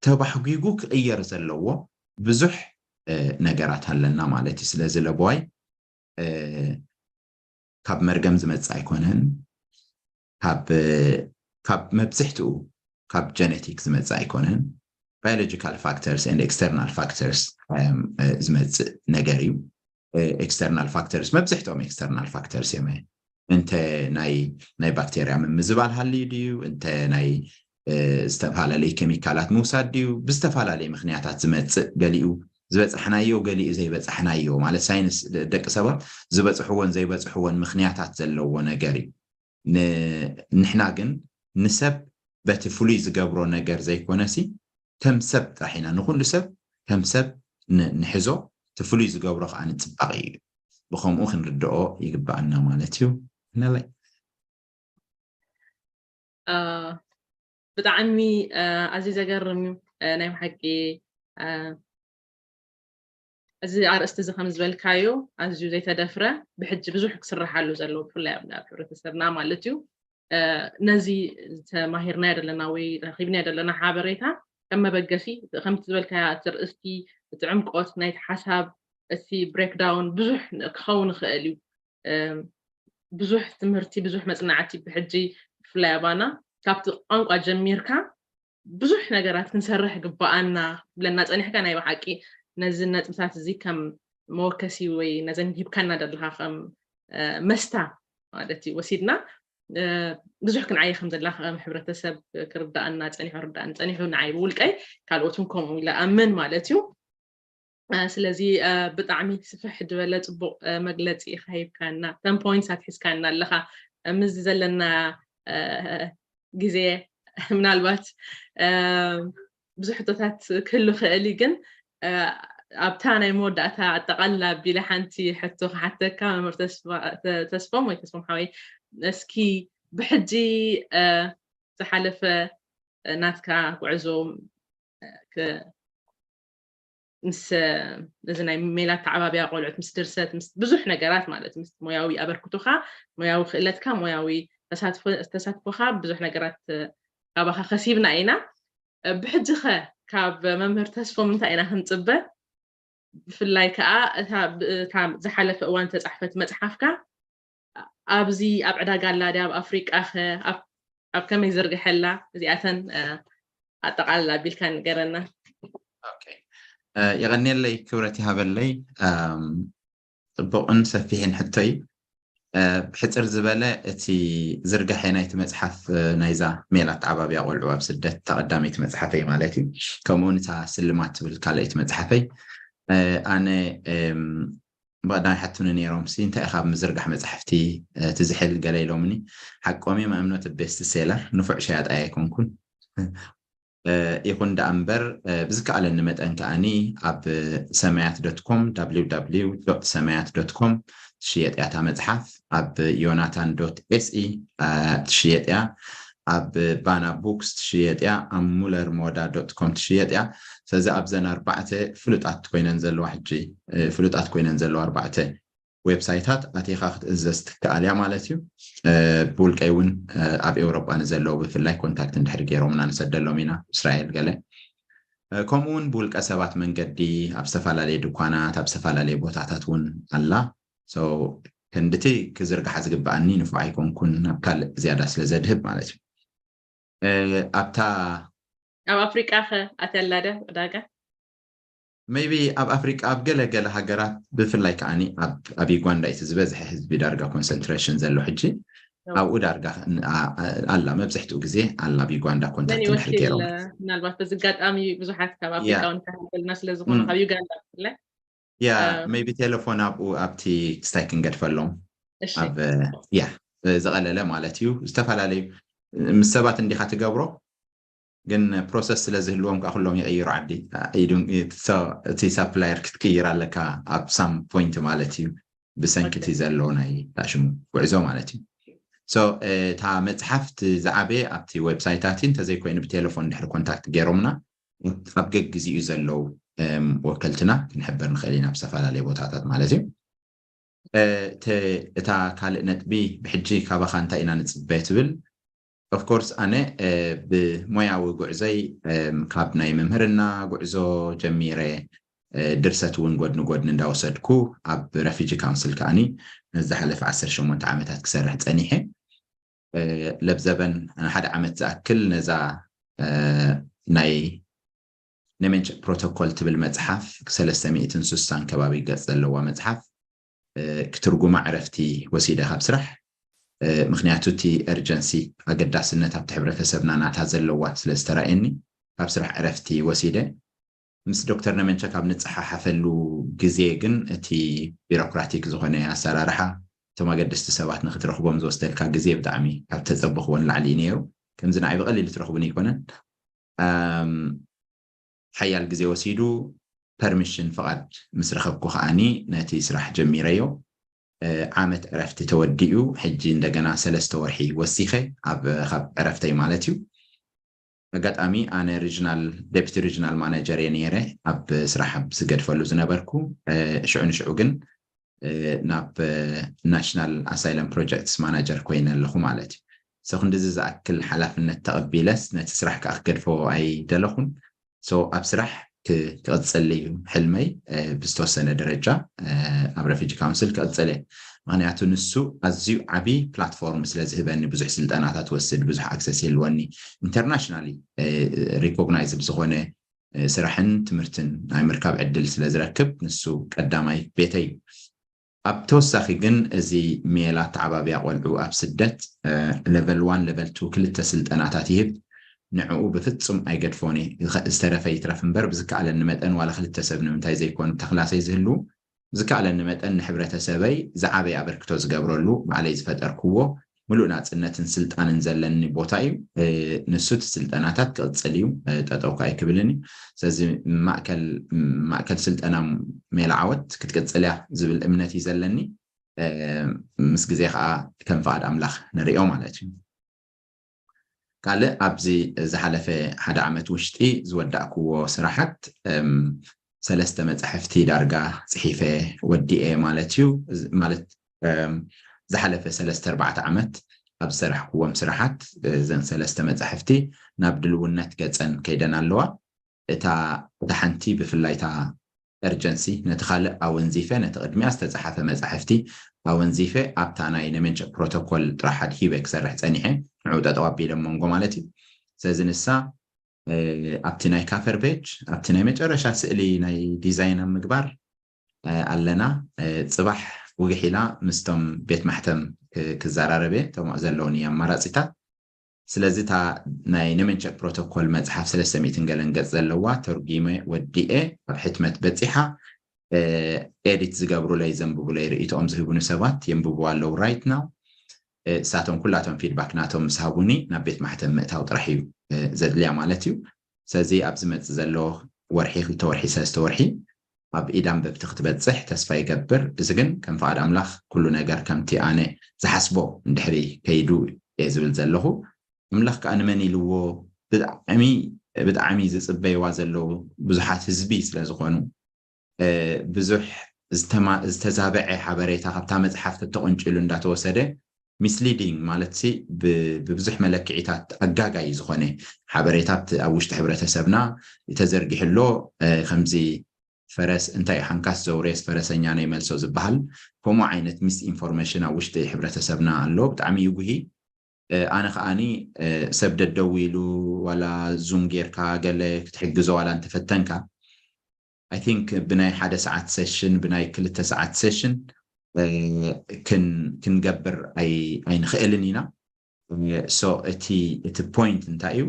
ተባሕጒጉ ክቕየር ዘለዎ ብዙሕ ነገራት ኣለና ማለት እዩ። ስለዚ ለቦዋይ ካብ መርገም ዝመጽእ ኣይኮነን። ካብ መብዝሕትኡ ካብ ጀነቲክ ዝመጽእ ኣይኮነን። Biological factors and external factors ዝመጽእ ነገር እዩ። External factors መብዝሕትኦም external factors እዮም። እንተ ናይ ናይ ባክቴርያ ምምዝባል ሃልዩ ድዩ፣ እንተ ናይ ዝተፈላለዩ ኬሚካላት ምውሳድ ድዩ፣ ብዝተፈላለየ ምክንያታት ዝመፅእ፣ ገሊኡ ዝበፃሕናዮ ገሊኡ ዘይበፃሕናዮ፣ ማለት ሳይንስ ደቂ ሰባት ዝበፅሕዎን ዘይበፅሕዎን ምክንያታት ዘለዎ ነገር እዩ። ንሕና ግን ንሰብ በቲ ፍሉይ ዝገብሮ ነገር ዘይኮነሲ ከም ሰብ ጥራሕ ኢና ንኩሉ ሰብ ከም ሰብ ንሕዞ፣ እቲ ፍሉይ ዝገብሮ ከዓ ንፅባቂ እዩ። ብከምኡ ክንርድኦ ይግባኣና ማለት እዩ። ነለይ ብጣዕሚ ኣዝዩ ዘገርም እዩ ናይ ብሓቂ። እዚ ኣርእስቲ እዚ ከም ዝበልካዮ ኣዝዩ ዘይተደፍረ፣ ብሕጂ ብዙሕ ክስርሓሉ ዘለዎ ብፍላይ ኣብ ሕብረተሰብና ማለት እዩ። ነዚ ተማሂርናዮ ዘለና ወይ ረኺብናዮ ዘለና ሓበሬታ ከም መበገሲ ከምቲ ዝበልካዮ እቲ ርእስቲ እቲ ዕምቆት ናይቲ ሓሳብ እቲ breakdown ብዙሕ ክኸውን ይኽእል እዩ። ብዙሕ ትምህርቲ ብዙሕ መፅናዕቲ ብሕጂ ብፍላይ ኣባና ካብቲ ቋንቋ ጀሚርካ ብዙሕ ነገራት ክንሰርሕ ግባኣና ብለና ፀኒሕካ ናይ ብሓቂ ነዚ ነጥብታት እዚ ከም መወከሲ ወይ ነዘን ሂብካና ደለካ ከም መስታ ማለት እዩ ወሲድና ብዙሕ ክንዓየ ከም ዘለና ከም ሕብረተሰብ ክርዳኣና ፀኒሑ ርዳኣኒ ፀኒሑ ንዓይ ብውልቀይ ካልኦት እውን ከምኡ ኢለ ኣምን ማለት እዩ። ስለዚ ብጣዕሚ ስፍሕ ዝበለ ፅቡቅ መግለፂ ኢካ ሂብካና እተን ፖይንትስ ኣትሒዝካና ኣለካ። ምስዚ ዘለና ግዜ ምናልባት ብዙሕ ሕቶታት ክህሉ ክእል እዩ ግን ኣብታ ናይ መወዳእታ ኣጠቃልላ ኣቢለ ሓንቲ ሕቶ ክሓተካ መምህር ተስፎም ወይ ተስፎም ሓወይ እስኪ ብሕጂ ዝሓለፈ ናትካ ጉዕዞ ምስ እዚ ናይ ሜላ ተዓባቢያ ቆልዑት ምስ ድርሰት ምስ ብዙሕ ነገራት ማለት ምስ ሞያዊ ኣበርክቶካ ሞያዊ ክእለትካ ሞያዊ ተሳትፎካ ብዙሕ ነገራት ካባካ ከሲብና ኢና። ብሕጂ ከ ካብ መምህር ተስፎም እንታይ ኢና ክንፅበ? ብፍላይ ከዓ እታ ዝሓለፈ እዋን ተፃሕፈት መፅሓፍካ ኣብዚ ኣብ ዕዳጋ ኣላ ድያ ኣብ ኣፍሪቃ ከ ኣብ ከመይ ዝርግሐላ እዚኣተን ኣጠቃልላ ኣቢልካ ንገረና። የቐንየለይ ክብረት ይሃበለይ። ፅቡቕን ሰፊሕን ሕቶ እዩ። ብሕፅር ዝበለ እቲ ዝርጋሐ ናይቲ መፅሓፍ ናይዛ ሜላ ኣተዓባብያ ቆልዑ ኣብ ስደት እታ ቀዳመይቲ መፅሓፈይ ማለት እዩ። ከምኡ እውን እታ ስልማት ትብል ካልኣይቲ መፅሓፈይ ኣነ ብቐዳማይ ሓቱኒ ነይሮም ሲ እንታይ ኢኻ ኣብ ምዝርጋሕ መፅሓፍቲ ትዝሕል ገለ ኢሎምኒ። ሓቆም እዮም። I'm not best seller ንፉዕ ሸያጣይ ኣይኮንኩን። ይኹን ደኣ እምበር ብዝከኣለኒ መጠን ከዓኒ ኣብ ሰማያት ዶት ኮም www ሰማያት ዶት ኮም ትሽየጥ እያ እታ መፅሓፍ። ኣብ ዮናታን ዶት ኤስኢ ትሽየጥ እያ። ኣብ ባና ቡክስ ትሽየጥ እያ። ኣብ ሙለር ሞዳ ዶት ኮም ትሽየጥ እያ። ስለዚ ኣብዘን ኣርባዕተ ፍሉጣት ኮይነን ዘለዋ ሕጂ ፍሉጣት ኮይነን ዘለዋ ኣርባዕተ ዌብሳይታት ኣቲኻ ክትእዘዝ ትከኣል እያ ማለት እዩ። ብውልቀይ እውን ኣብ ኤውሮጳ ንዘለዉ ብፍላይ ኮንታክት እንድሕር ገይሮምና ንሰደሎም ኢና እስራኤል ገለ ከምኡ እውን ብውልቀ ሰባት መንገዲ ኣብ ዝተፈላለየ ድኳናት ኣብ ዝተፈላለየ ቦታታት እውን ኣላ። ክንድቲ ክዝርግሓ ዝግበኣኒ ንፉዕ ኣይኮንኩን ናብ ካልእ ዝያዳ ስለ ዘድህብ ማለት እዩ። ኣብታ ኣብ ኣፍሪቃ ከ ኣትያ ኣላ ድያ ዕዳጋ? maybe ኣብ ኣፍሪቃ ኣብ ገለ ገለ ሃገራት ብፍላይ ከዓኒ ኣብ ዩጋንዳ እቲ ዝበዝሐ ህዝቢ ዳርጋ ኮንሰንትሬሽን ዘሎ ሕጂ ኣብኡ ዳርጋ ኣላ መብዝሕትኡ ግዜ ኣላ ኣብ ዩጋንዳ ኮንታክት እንድሕር ገይሮም። ምናልባት በዚ ኣጋጣሚ ብዙሓት ካብ ኣፍሪቃ እውን ተሃልፈልና ስለዝኾኑ ካብ ዩጋንዳ ብፍላይ ያ maybe ቴሌፎን ኣብኡ ኣብቲ ክስታይ ክንገድፈሎም ኣብ ያ ዝቐለለ ማለት እዩ። ዝተፈላለዩ ምስ ሰባት እንዲኻ ትገብሮ ግን ፕሮሰስ ስለ ዝህልዎም ከዓ ኩሎም ይቕይሩ ዓዲ እቲ ሳፕላየር ክትቅይር ኣለካ ኣብ ሳም ፖይንት ማለት እዩ። ብሰንኪ እቲ ዘሎ ናይ ሽሙ ጉዕዞ ማለት እዩ። እታ መፅሓፍ ዝዓበየ ኣብቲ ዌብሳይታት እንተዘይኮይኑ ብቴሌፎን ድሕሪ ኮንታክት ገይሮምና ኣብ ገግዜኡ ዘለዉ ወከልትና ክንሕበር ንኽእል ኢና ብዝተፈላለየ ቦታታት ማለት እዩ። እታ ካልእ ነጥቢ ብሕጂ ካባኻ እንታይ ኢና ንፅበ ትብል? ኦፍኮርስ ኣነ ብሞያዊ ጉዕዞይ ካብ ናይ መምህርና ጉዕዞ ጀሚረ ድርሰት እውን ጎድኒ ጎድኒ እንዳወሰድኩ ኣብ ረፊጂ ካውንስል ከዓኒ ንዝሓለፈ ዓሰርተ ሸሞንተ ዓመታት ክሰርሕ ፀኒሐ። ለብዘበን ንሓደ ዓመት ዝኣክል ነዛ ናይ ነሜንቸ ፕሮቶኮል ትብል መፅሓፍ ሰለስተ ሚእትን ስሳን ከባቢ ገፅ ዘለዋ መፅሓፍ ክትርጉማ ዕረፍቲ ወሲደ ካብ ስራሕ። ምክንያቱ እቲ ኤርጀንሲ ኣገዳስነት ኣብቲ ሕብረተሰብና ናታ ዘለዋ ስለ ዝተራእየኒ ካብ ስራሕ ዕረፍቲ ወሲደ። ምስ ዶክተር ነመንቸ ካብ ንፀሓሓፈሉ ግዜ ግን እቲ ቢሮክራቲክ ዝኾነ ኣሰራርሓ እቶም ኣገደስቲ ሰባት ንክትረኽቦም ዝወስደልካ ግዜ ብጣዕሚ ካብ ተፀበኽዎ ንላዕሊ እዩ ነይሩ። ከምዚ ንዓይ ብቐሊሉ ትረኽቡኒ ኣይኮነን። ሓያል ግዜ ወሲዱ ፐርሚሽን ፍቓድ ምስ ረኸብኩ ከዓኒ ነቲ ስራሕ ጀሚረዮ። ዓመት ዕረፍቲ ተወዲኡ ሕጂ እንደገና ሰለስተ ወርሒ ወሲኸ ኣብ ካብ ዕረፍተይ ማለት እዩ። ኣጋጣሚ ኣነ ሪጅናል ዴፕቲ ሪጅናል ማናጀር እየ ነይረ ኣብ ስራሕ ኣብ ዝገድፈሉ ዝነበርኩ። ሽዑ ንሽዑ ግን ናብ ናሽናል ኣሳይለም ፕሮጀክትስ ማናጀር ኮይነ ኣለኹ ማለት እዩ። ሰው ክንዲዚ ዝኣክል ሓላፍነት ተቐቢለስ ነቲ ስራሕ ከዓ ክገድፈዎ ኣይደለኹን። ሰው ኣብ ስራሕ ክቕፅል እዩ ሕልመይ ብዝተወሰነ ደረጃ ኣብ ረፊጂ ካውንስል ክቕፅል እየ። ምክንያቱ ንሱ ኣዝዩ ዓብዪ ፕላትፎርም ስለ ዝህበኒ ብዙሕ ስልጠናታት ወስድ ብዙሕ ኣክሰስ የልወኒ። ኢንተርናሽናሊ ሪኮግናይዝድ ዝኾነ ስራሕን ትምህርትን ናይ ምርካብ ዕድል ስለ ዝረክብ ንሱ ቀዳማይ ቤተይ እዩ። ኣብ ተወሳኺ ግን እዚ ሜላ ተዓባብያ ቆልዑ ኣብ ስደት ሌቨል ዋን ሌቨል ቱ ክልተ ስልጠናታት ይህብ። ንዕኡ ብፍጹም ኣይገድፎን እየ። ዝተረፈ ይትረፍ እምበር ብዝከኣለኒ መጠን ዋላ ክልተ ሰብ ንምንታይ ዘይኮኑ ተክላሰይ ዝህልዉ ብዝከኣለኒ መጠን ንሕብረተሰበይ ዝዓበየ ኣበርክቶ ዝገብረሉ ባዕለይ ዝፈጠርክዎ ምሉእ ናፅነትን ስልጣንን ዘለኒ ቦታ እዩ። ንሱ እቲ ስልጠናታት ክቕፅል እዩ ጠጠው ከዓ ኣይክብልን እዩ። ስለዚ ማእከል ስልጠና ሜላ ዓወት ክትቅፅል እያ ዝብል እምነት እዩ ዘለኒ። ምስ ግዜ ከዓ ከም ፍቓድ ኣምላኽ ንሪኦ ማለት እዩ። ካልእ ኣብዚ ዝሓለፈ ሓደ ዓመት ውሽጢ ዝወዳእክዎ ስራሓት ሰለስተ መፃሕፍቲ ዳርጋ ፅሒፈ ወዲኤ ማለት እዩ። ማለት ዝሓለፈ ሰለስተ ኣርባዕተ ዓመት ኣብ ዝሰራሕክዎም ስራሓት እዘን ሰለስተ መፃሕፍቲ ናብ ድልውነት ገፀን ከይደን ኣለዋ። እታ እታ ሓንቲ ብፍላይ እታ ኤርጀንሲ ነቲ ካልእ ኣወንዚፈ ነቲ ቅድሚያ ዝተፃሓፈ መፃሕፍቲ ኣወንዚፈ ኣብታ ናይ ነመንቸ ፕሮቶኮል ጥራሕ ኣድሂበ ክሰርሕ ፀኒሐ ንዑ ጠጠው ኣቢለ መንጎ ማለት እዩ። ስለዚ ንሳ ኣብቲ ናይ ካፈር ፔጅ ኣብቲ ናይ መጨረሻ ስእሊ ናይ ዲዛይን ኣብ ምግባር ኣለና። ፅባሕ ውግሕ ኢላ ምስቶም ቤት ማሕተም ክዘራረብ እየ እቶም ዘለውኒ ኣማራፂታት። ስለዚ እታ ናይ ነመንቸ ፕሮቶኮል መፅሓፍ ሰለስተ ሚእትን ገለን ገፅ ዘለዋ ተርጊመ ወዲኤ ኣብ ሕትመት በፂሓ። ኤዲት ዝገብሩለይ ዘንብቡለይ ርእይቶኦም ዝህቡኒ ሰባት የንብብዋ ኣለዉ right now። እሳቶም ኩላቶም ፊድባክ ናቶም ምስ ሃቡኒ ናብ ቤት ማሕተም ምእታው ጥራሕ እዩ ዘድልያ ማለት እዩ። ስለዚ ኣብ ዝመፅእ ዘሎ ወርሒ ክልተ ወርሒ ሰለስተ ወርሒ ኣብ ኢድ ኣንበብቲ ክትበፅሕ ተስፋ ይገብር። እዚ ግን ከም ፍቓድ ኣምላኽ ኩሉ ነገር ከምቲ ኣነ ዝሓስቦ እንድሕሪ ከይዱ እየ ዝብል ዘለኹ። ኣምላኽ ከዓ ንመን ኢልዎ ብጣዕሚ ብጣዕሚ ዝፅበይዋ ዘለዉ ብዙሓት ህዝቢ ስለ ዝኾኑ ብዙሕ ዝተዛበዐ ሓበሬታ ካብታ መፅሓፍ ተተቆንጭሉ እንዳተወሰደ ሚስሊዲንግ ማለት ሲ ብብዙሕ መለክዒታት ኣጋጋይ ዝኾነ ሓበሬታት ኣብ ውሽጢ ሕብረተሰብና ተዘርጊሕሎ ከምዚ ፈረስ እንታይ ሓንካስ ዘውሬስ ፈረሰኛ ናይ መልሶ ዝበሃል ከምኡ ዓይነት ሚስ ኢንፎርሜሽን ኣብ ውሽጢ ሕብረተሰብና ኣሎ። ብጣዕሚ ይጉሂ። ኣነ ከዓኒ ሰብ ደደዊሉ ዋላ ዙም ጌርካ ገለ ክትሕግዞ ዋላ እንተፈተንካ I think ብናይ ሓደ ሰዓት ሴሽን ብናይ ክልተ ሰዓት ሴሽን ክንገብር ኣይንኽእልን ኢና። So እቲ እቲ point እንታይ እዩ?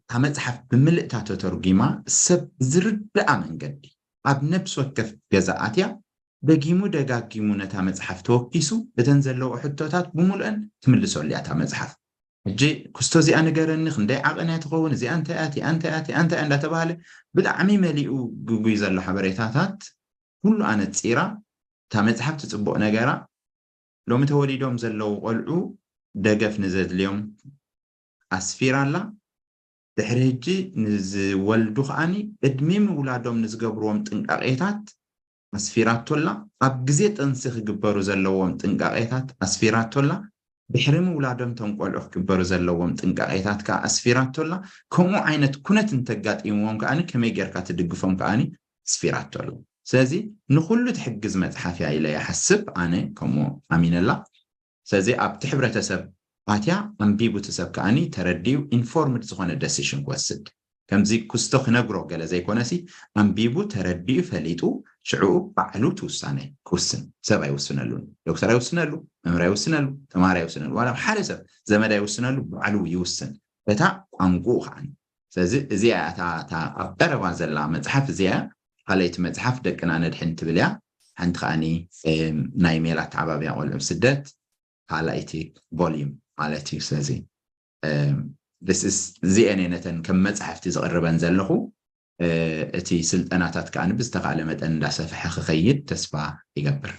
እታ መፅሓፍ ብምልእታ ተተርጒማ ሰብ ዝርድኣ መንገዲ ኣብ ነብሲ ወከፍ ገዛ ኣትያ ደጊሙ ደጋጊሙ ነታ መፅሓፍ ተወኪሱ እተን ዘለዎ ሕቶታት ብምሉአን ትምልሰሉ እያ እታ መፅሓፍ። ሕጂ ክስቶ እዚኣ ንገረኒ፣ ክንደይ ዓቐን እያ ትኸውን፣ እዚኣ እንታይ እያ፣ እቲኣ እንታይ እያ፣ እቲኣ እንታይ እያ እንዳተባሃለ ብጣዕሚ መሊኡ ግጉይ ዘሎ ሓበሬታታት ኩሉ ኣነፂራ እታ መፅሓፍ ትፅቡቕ ነገራ ሎሚ ተወሊዶም ዘለዉ ቆልዑ ደገፍ ንዘድልዮም ኣስፊራ ኣላ። ድሕሪ ሕጂ ንዝወልዱ ከዓኒ ቅድሚ ምውላዶም ንዝገብርዎም ጥንቃቄታት ኣስፊራቶ ኣላ። ኣብ ግዜ ጥንሲ ክግበሩ ዘለዎም ጥንቃቄታት ኣስፊራቶ ኣላ። ድሕሪ ምውላዶም እቶም ቆልዑ ክግበሩ ዘለዎም ጥንቃቄታት ከዓ ኣስፊራቶ ኣላ። ከምኡ ዓይነት ኩነት እንተጋጢምዎም ከዓኒ ከመይ ጌርካ ትድግፎም ከዓኒ ኣስፊራቶ ኣላ። ስለዚ ንኹሉ ትሕግዝ መፅሓፍ እያ ኢለ ይሓስብ፣ ኣነ ከምኡ ኣሚነላ። ስለዚ ኣብቲ ሕብረተሰብ ኣትያ ኣንቢቡ እቲ ሰብ ከዓኒ ተረዲኡ informed ዝኾነ decision ክወስድ፣ ከምዚ ክስቶ ክነግሮ ገለ ዘይኮነሲ ኣንቢቡ ተረዲኡ ፈሊጡ ሽዕኡ ባዕሉ እቲ ውሳነ ክውስን። ሰብ ኣይውስነሉን። ዶክተር ኣይውስነሉ፣ መምህር ኣይውስነሉ፣ ተምሃራይ ኣይውስነሉ፣ ዋላ ሓደ ሰብ ዘመድ ኣይውስነሉ፣ ባዕሉ ይውስን በታ ቋንቋኡ ከዓኒ። ስለዚ እዚኣ እያ እታ እታ ኣብ ቀረባ ዘላ መፅሓፍ እዚኣ እያ። ካልኣይቲ መፅሓፍ ደቅና ነድሕን ትብል እያ። ሓንቲ ከዓኒ ናይ ሜላት ተዓባብያ ቆልዑ ስደት ካልኣይቲ volume ማለት እዩ። ስለዚ እዚአን እየ ነተን ከም መፅሓፍቲ ዝቕርበን ዘለኹ። እቲ ስልጠናታት ከዓ ብዝተኻእለ መጠን እንዳሰፍሐ ክኸይድ ተስፋ ይገብር።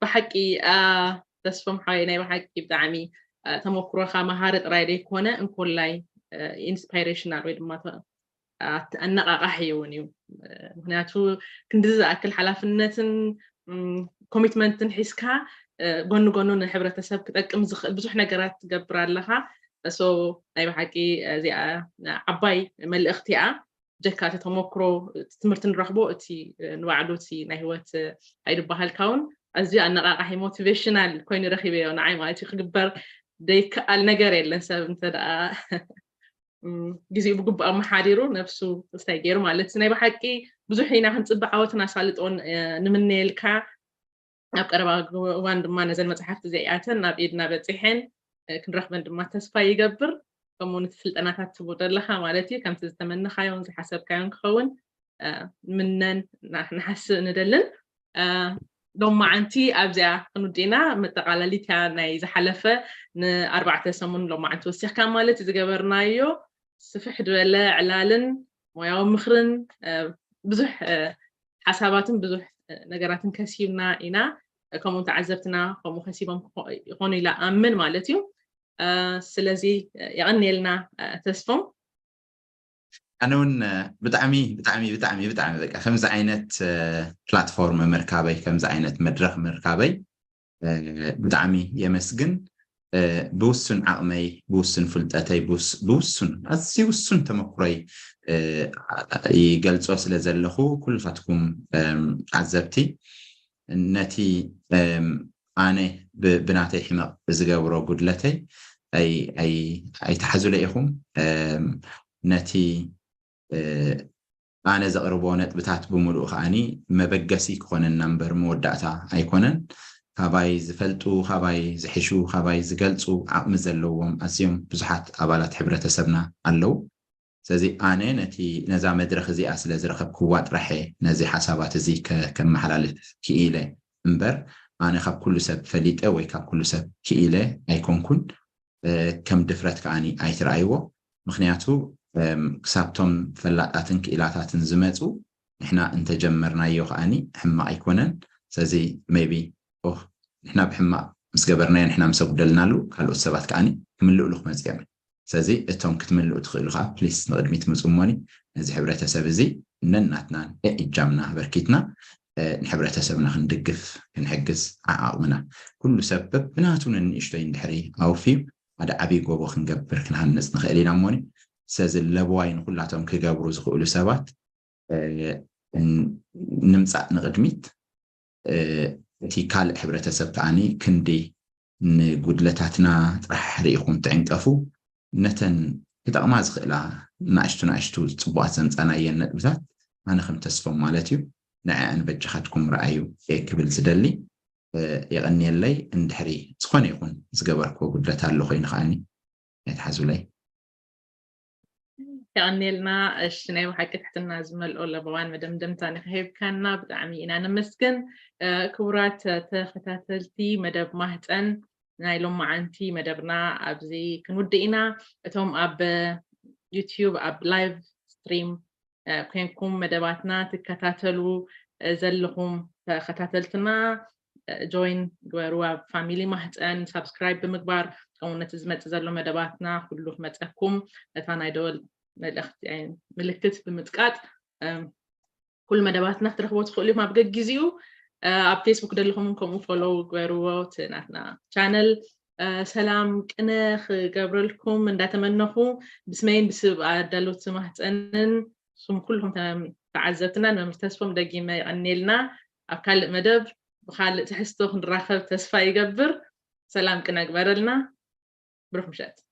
ብሓቂ ተስፎም ሓወይ ናይ ብሓቂ ብጣዕሚ ተመክሮኻ መሃሪ ጥራይ ዘይኮነ እንኮላይ ኢንስፓይሬሽናል ወይ ድማ ኣነቃቃሒ እውን እዩ። ምክንያቱ ክንዲ ዝኣክል ሓላፍነትን ኮሚትመንትን ሒዝካ ጎኒ ጎኑ ንሕብረተሰብ ክጠቅም ዝኽእል ብዙሕ ነገራት ትገብር ኣለኻ። ናይ ብሓቂ እዚኣ ዓባይ መልእኽቲ እያ። ጀካ እቲ ተመክሮ ትምህርቲ ንረኽቦ እቲ ንባዕሉ እቲ ናይ ህይወት ኣይድበሃልካ እውን ኣዝዩ ኣነቃቃሒ ሞቲቬሽናል ኮይኑ ረኪበዮ ንዓይ ማለት እዩ። ክግበር ዘይከኣል ነገር የለን ሰብ እንተ ደኣ ግዜኡ ብግቡእ ኣመሓዲሩ ነብሱ ስታይ ገይሩ ማለት ናይ ብሓቂ ብዙሕ ኢና ክንፅበ ዓወትን ኣሳልጦን ንምነየልካ። ኣብ ቀረባ እዋን ድማ ነዘን መፅሓፍቲ እዚኣተን ናብ ኢድና በፂሐን ክንረክበን ድማ ተስፋ ይገብር። ከምኡ ነቲ ስልጠናታት ትቡ ዘለካ ማለት እዩ ከምቲ ዝተመነካዮን ዝሓሰብካዮን ክኸውን ምነን ንሓስብ ንደልን። ሎማዓንቲ ኣብዚኣ ክንውዲእና መጠቃለሊት እያ ናይ ዝሓለፈ ንኣርባዕተ ሰሙን ሎማዓንቲ ወሲኽካ ማለት ዝገበርናዮ ስፍሕ ዝበለ ዕላልን ሞያዊ ምኽርን ብዙሕ ሓሳባትን ብዙሕ ነገራትን ከሲብና ኢና። ከምኡ ተዓዘብትና ከምኡ ከሲቦም ይኾኑ ኢላ ኣምን ማለት እዩ። ስለዚ የቐንየልና ተስፎም። ኣነ እውን ብጣዕሚ ብጣዕሚ ብጣዕሚ ብጣዕሚ በቃ ከምዚ ዓይነት ፕላትፎርም ምርካበይ ከምዚ ዓይነት መድረክ ምርካበይ ብጣዕሚ የመስግን። ብውሱን ዓቕመይ ብውሱን ፍልጠተይ ብውሱን ኣዝዩ ውሱን ተመክሮይ ይገልፆ ስለ ዘለኹ ኩልፋትኩም ዓዘብቲ ነቲ ኣነ ብናተይ ሕመቕ ዝገብሮ ጉድለተይ ኣይትሓዙለ ኢኹም። ነቲ ኣነ ዘቕርቦ ነጥብታት ብምሉኡ ከዓኒ መበገሲ ክኾነና እምበር መወዳእታ ኣይኮነን። ካባይ ዝፈልጡ፣ ካባይ ዝሕሹ፣ ካባይ ዝገልፁ ዓቕሚ ዘለዎም ኣዝዮም ብዙሓት ኣባላት ሕብረተሰብና ኣለዉ። ስለዚ ኣነ ነቲ ነዛ መድረኽ እዚኣ ስለ ዝረኸብክዋ ጥራሕ እየ ነዚ ሓሳባት እዚ ከመሓላልፍ ክኢለ እምበር ኣነ ካብ ኩሉ ሰብ ፈሊጠ ወይ ካብ ኩሉ ሰብ ክኢለ ኣይኮንኩን። ከም ድፍረት ከዓኒ ኣይትረኣይዎ። ምክንያቱ ክሳብቶም ፈላጣትን ክኢላታትን ዝመፁ ንሕና እንተጀመርናዮ ከዓኒ ሕማቕ ኣይኮነን። ስለዚ maybe ንሕና ብሕማቕ ምስ ገበርናዮ ንሕና ምስ ኣጉደልናሉ ካልኦት ሰባት ከዓኒ ክምልእሉ ክመፅኦም። ስለዚ እቶም ክትምልኡ ትኽእሉ ከዓ ፕሊስ ንቕድሚት ምፁ እሞኒ ነዚ ሕብረተሰብ እዚ ነናትናን እጃምና ኣበርኪትና ንሕብረተሰብና ክንድግፍ ክንሕግዝ ዓዓቕምና ኩሉ ሰብ በብናቱ ንንእሽቶይ እንድሕሪ ኣውፍዩ ሓደ ዓብዪ ጎቦ ክንገብር ክንሃንፅ ንኽእል ኢና እሞኒ። ስለዚ ለበዋይ ንኩላቶም ክገብሩ ዝኽእሉ ሰባት ንምፃእ ንቕድሚት እቲ ካልእ ሕብረተሰብ ከዓኒ ክንዲ ንጉድለታትና ጥራሕ ርኢኹም ትዕንቀፉ ነተን ክጠቕማ ዝኽእላ ናእሽቱ ናእሽቱ ፅቡቓት ዘምፃናየን ነጥብታት ኣነ ከም ተስፎም ማለት እዩ። ንዕኣን በጃኻትኩም ረኣዩ እየ ክብል ዝደሊ። የቐንየለይ። እንድሕሪ ዝኾነ ይኹን ዝገበርክዎ ጉድለት ኣሎ ኮይኑ ከዓኒ ኣይትሓዙለይ። የቐንየልና። እሺ፣ ናይ ብሓቂ ትሕትና ዝመልኦ ለበዋን መደምደምታን ኢኻ ሂብካና፣ ብጣዕሚ ኢና ነመስግን። ክቡራት ተኸታተልቲ መደብ ማህፀን፣ ናይ ሎማዓንቲ መደብና ኣብዚ ክንውድእ ኢና። እቶም ኣብ ዩቲዩብ ኣብ ላይቭ ስትሪም ኮንኩም መደባትና ትከታተሉ ዘለኹም ተኸታተልትና ጆይን ግበሩ ኣብ ፋሚሊ ማህፀን ሳብስክራይብ ብምግባር፣ ከምኡ ነቲ ዝመፅእ ዘሎ መደባትና ኩሉ ክመፀኩም ነታ ናይ ደወል መልእክቲ ምልክት ብምጥቃጥ ኩሉ መደባትና ክትረኽቦ ትኽእሉ ኢኹም። ኣብ ገጊዚኡ ኣብ ፌስቡክ ደለኹም ከምኡ ፎሎው ግበርዎ እቲ ናትና ቻነል። ሰላም ቅነ ክገብረልኩም እንዳተመነኹ ብስመይን ብስብ ኣዳለውቲ ማህፀንን ስም ኩልኩም ተዓዘብትና ንመምህር ተስፎም ደጊመ ይቐንየልና። ኣብ ካልእ መደብ ብካልእ ትሕዝቶ ክንራኸብ ተስፋ ይገብር። ሰላም ቅነ ግበረልና። ብሩኽ ምሸት።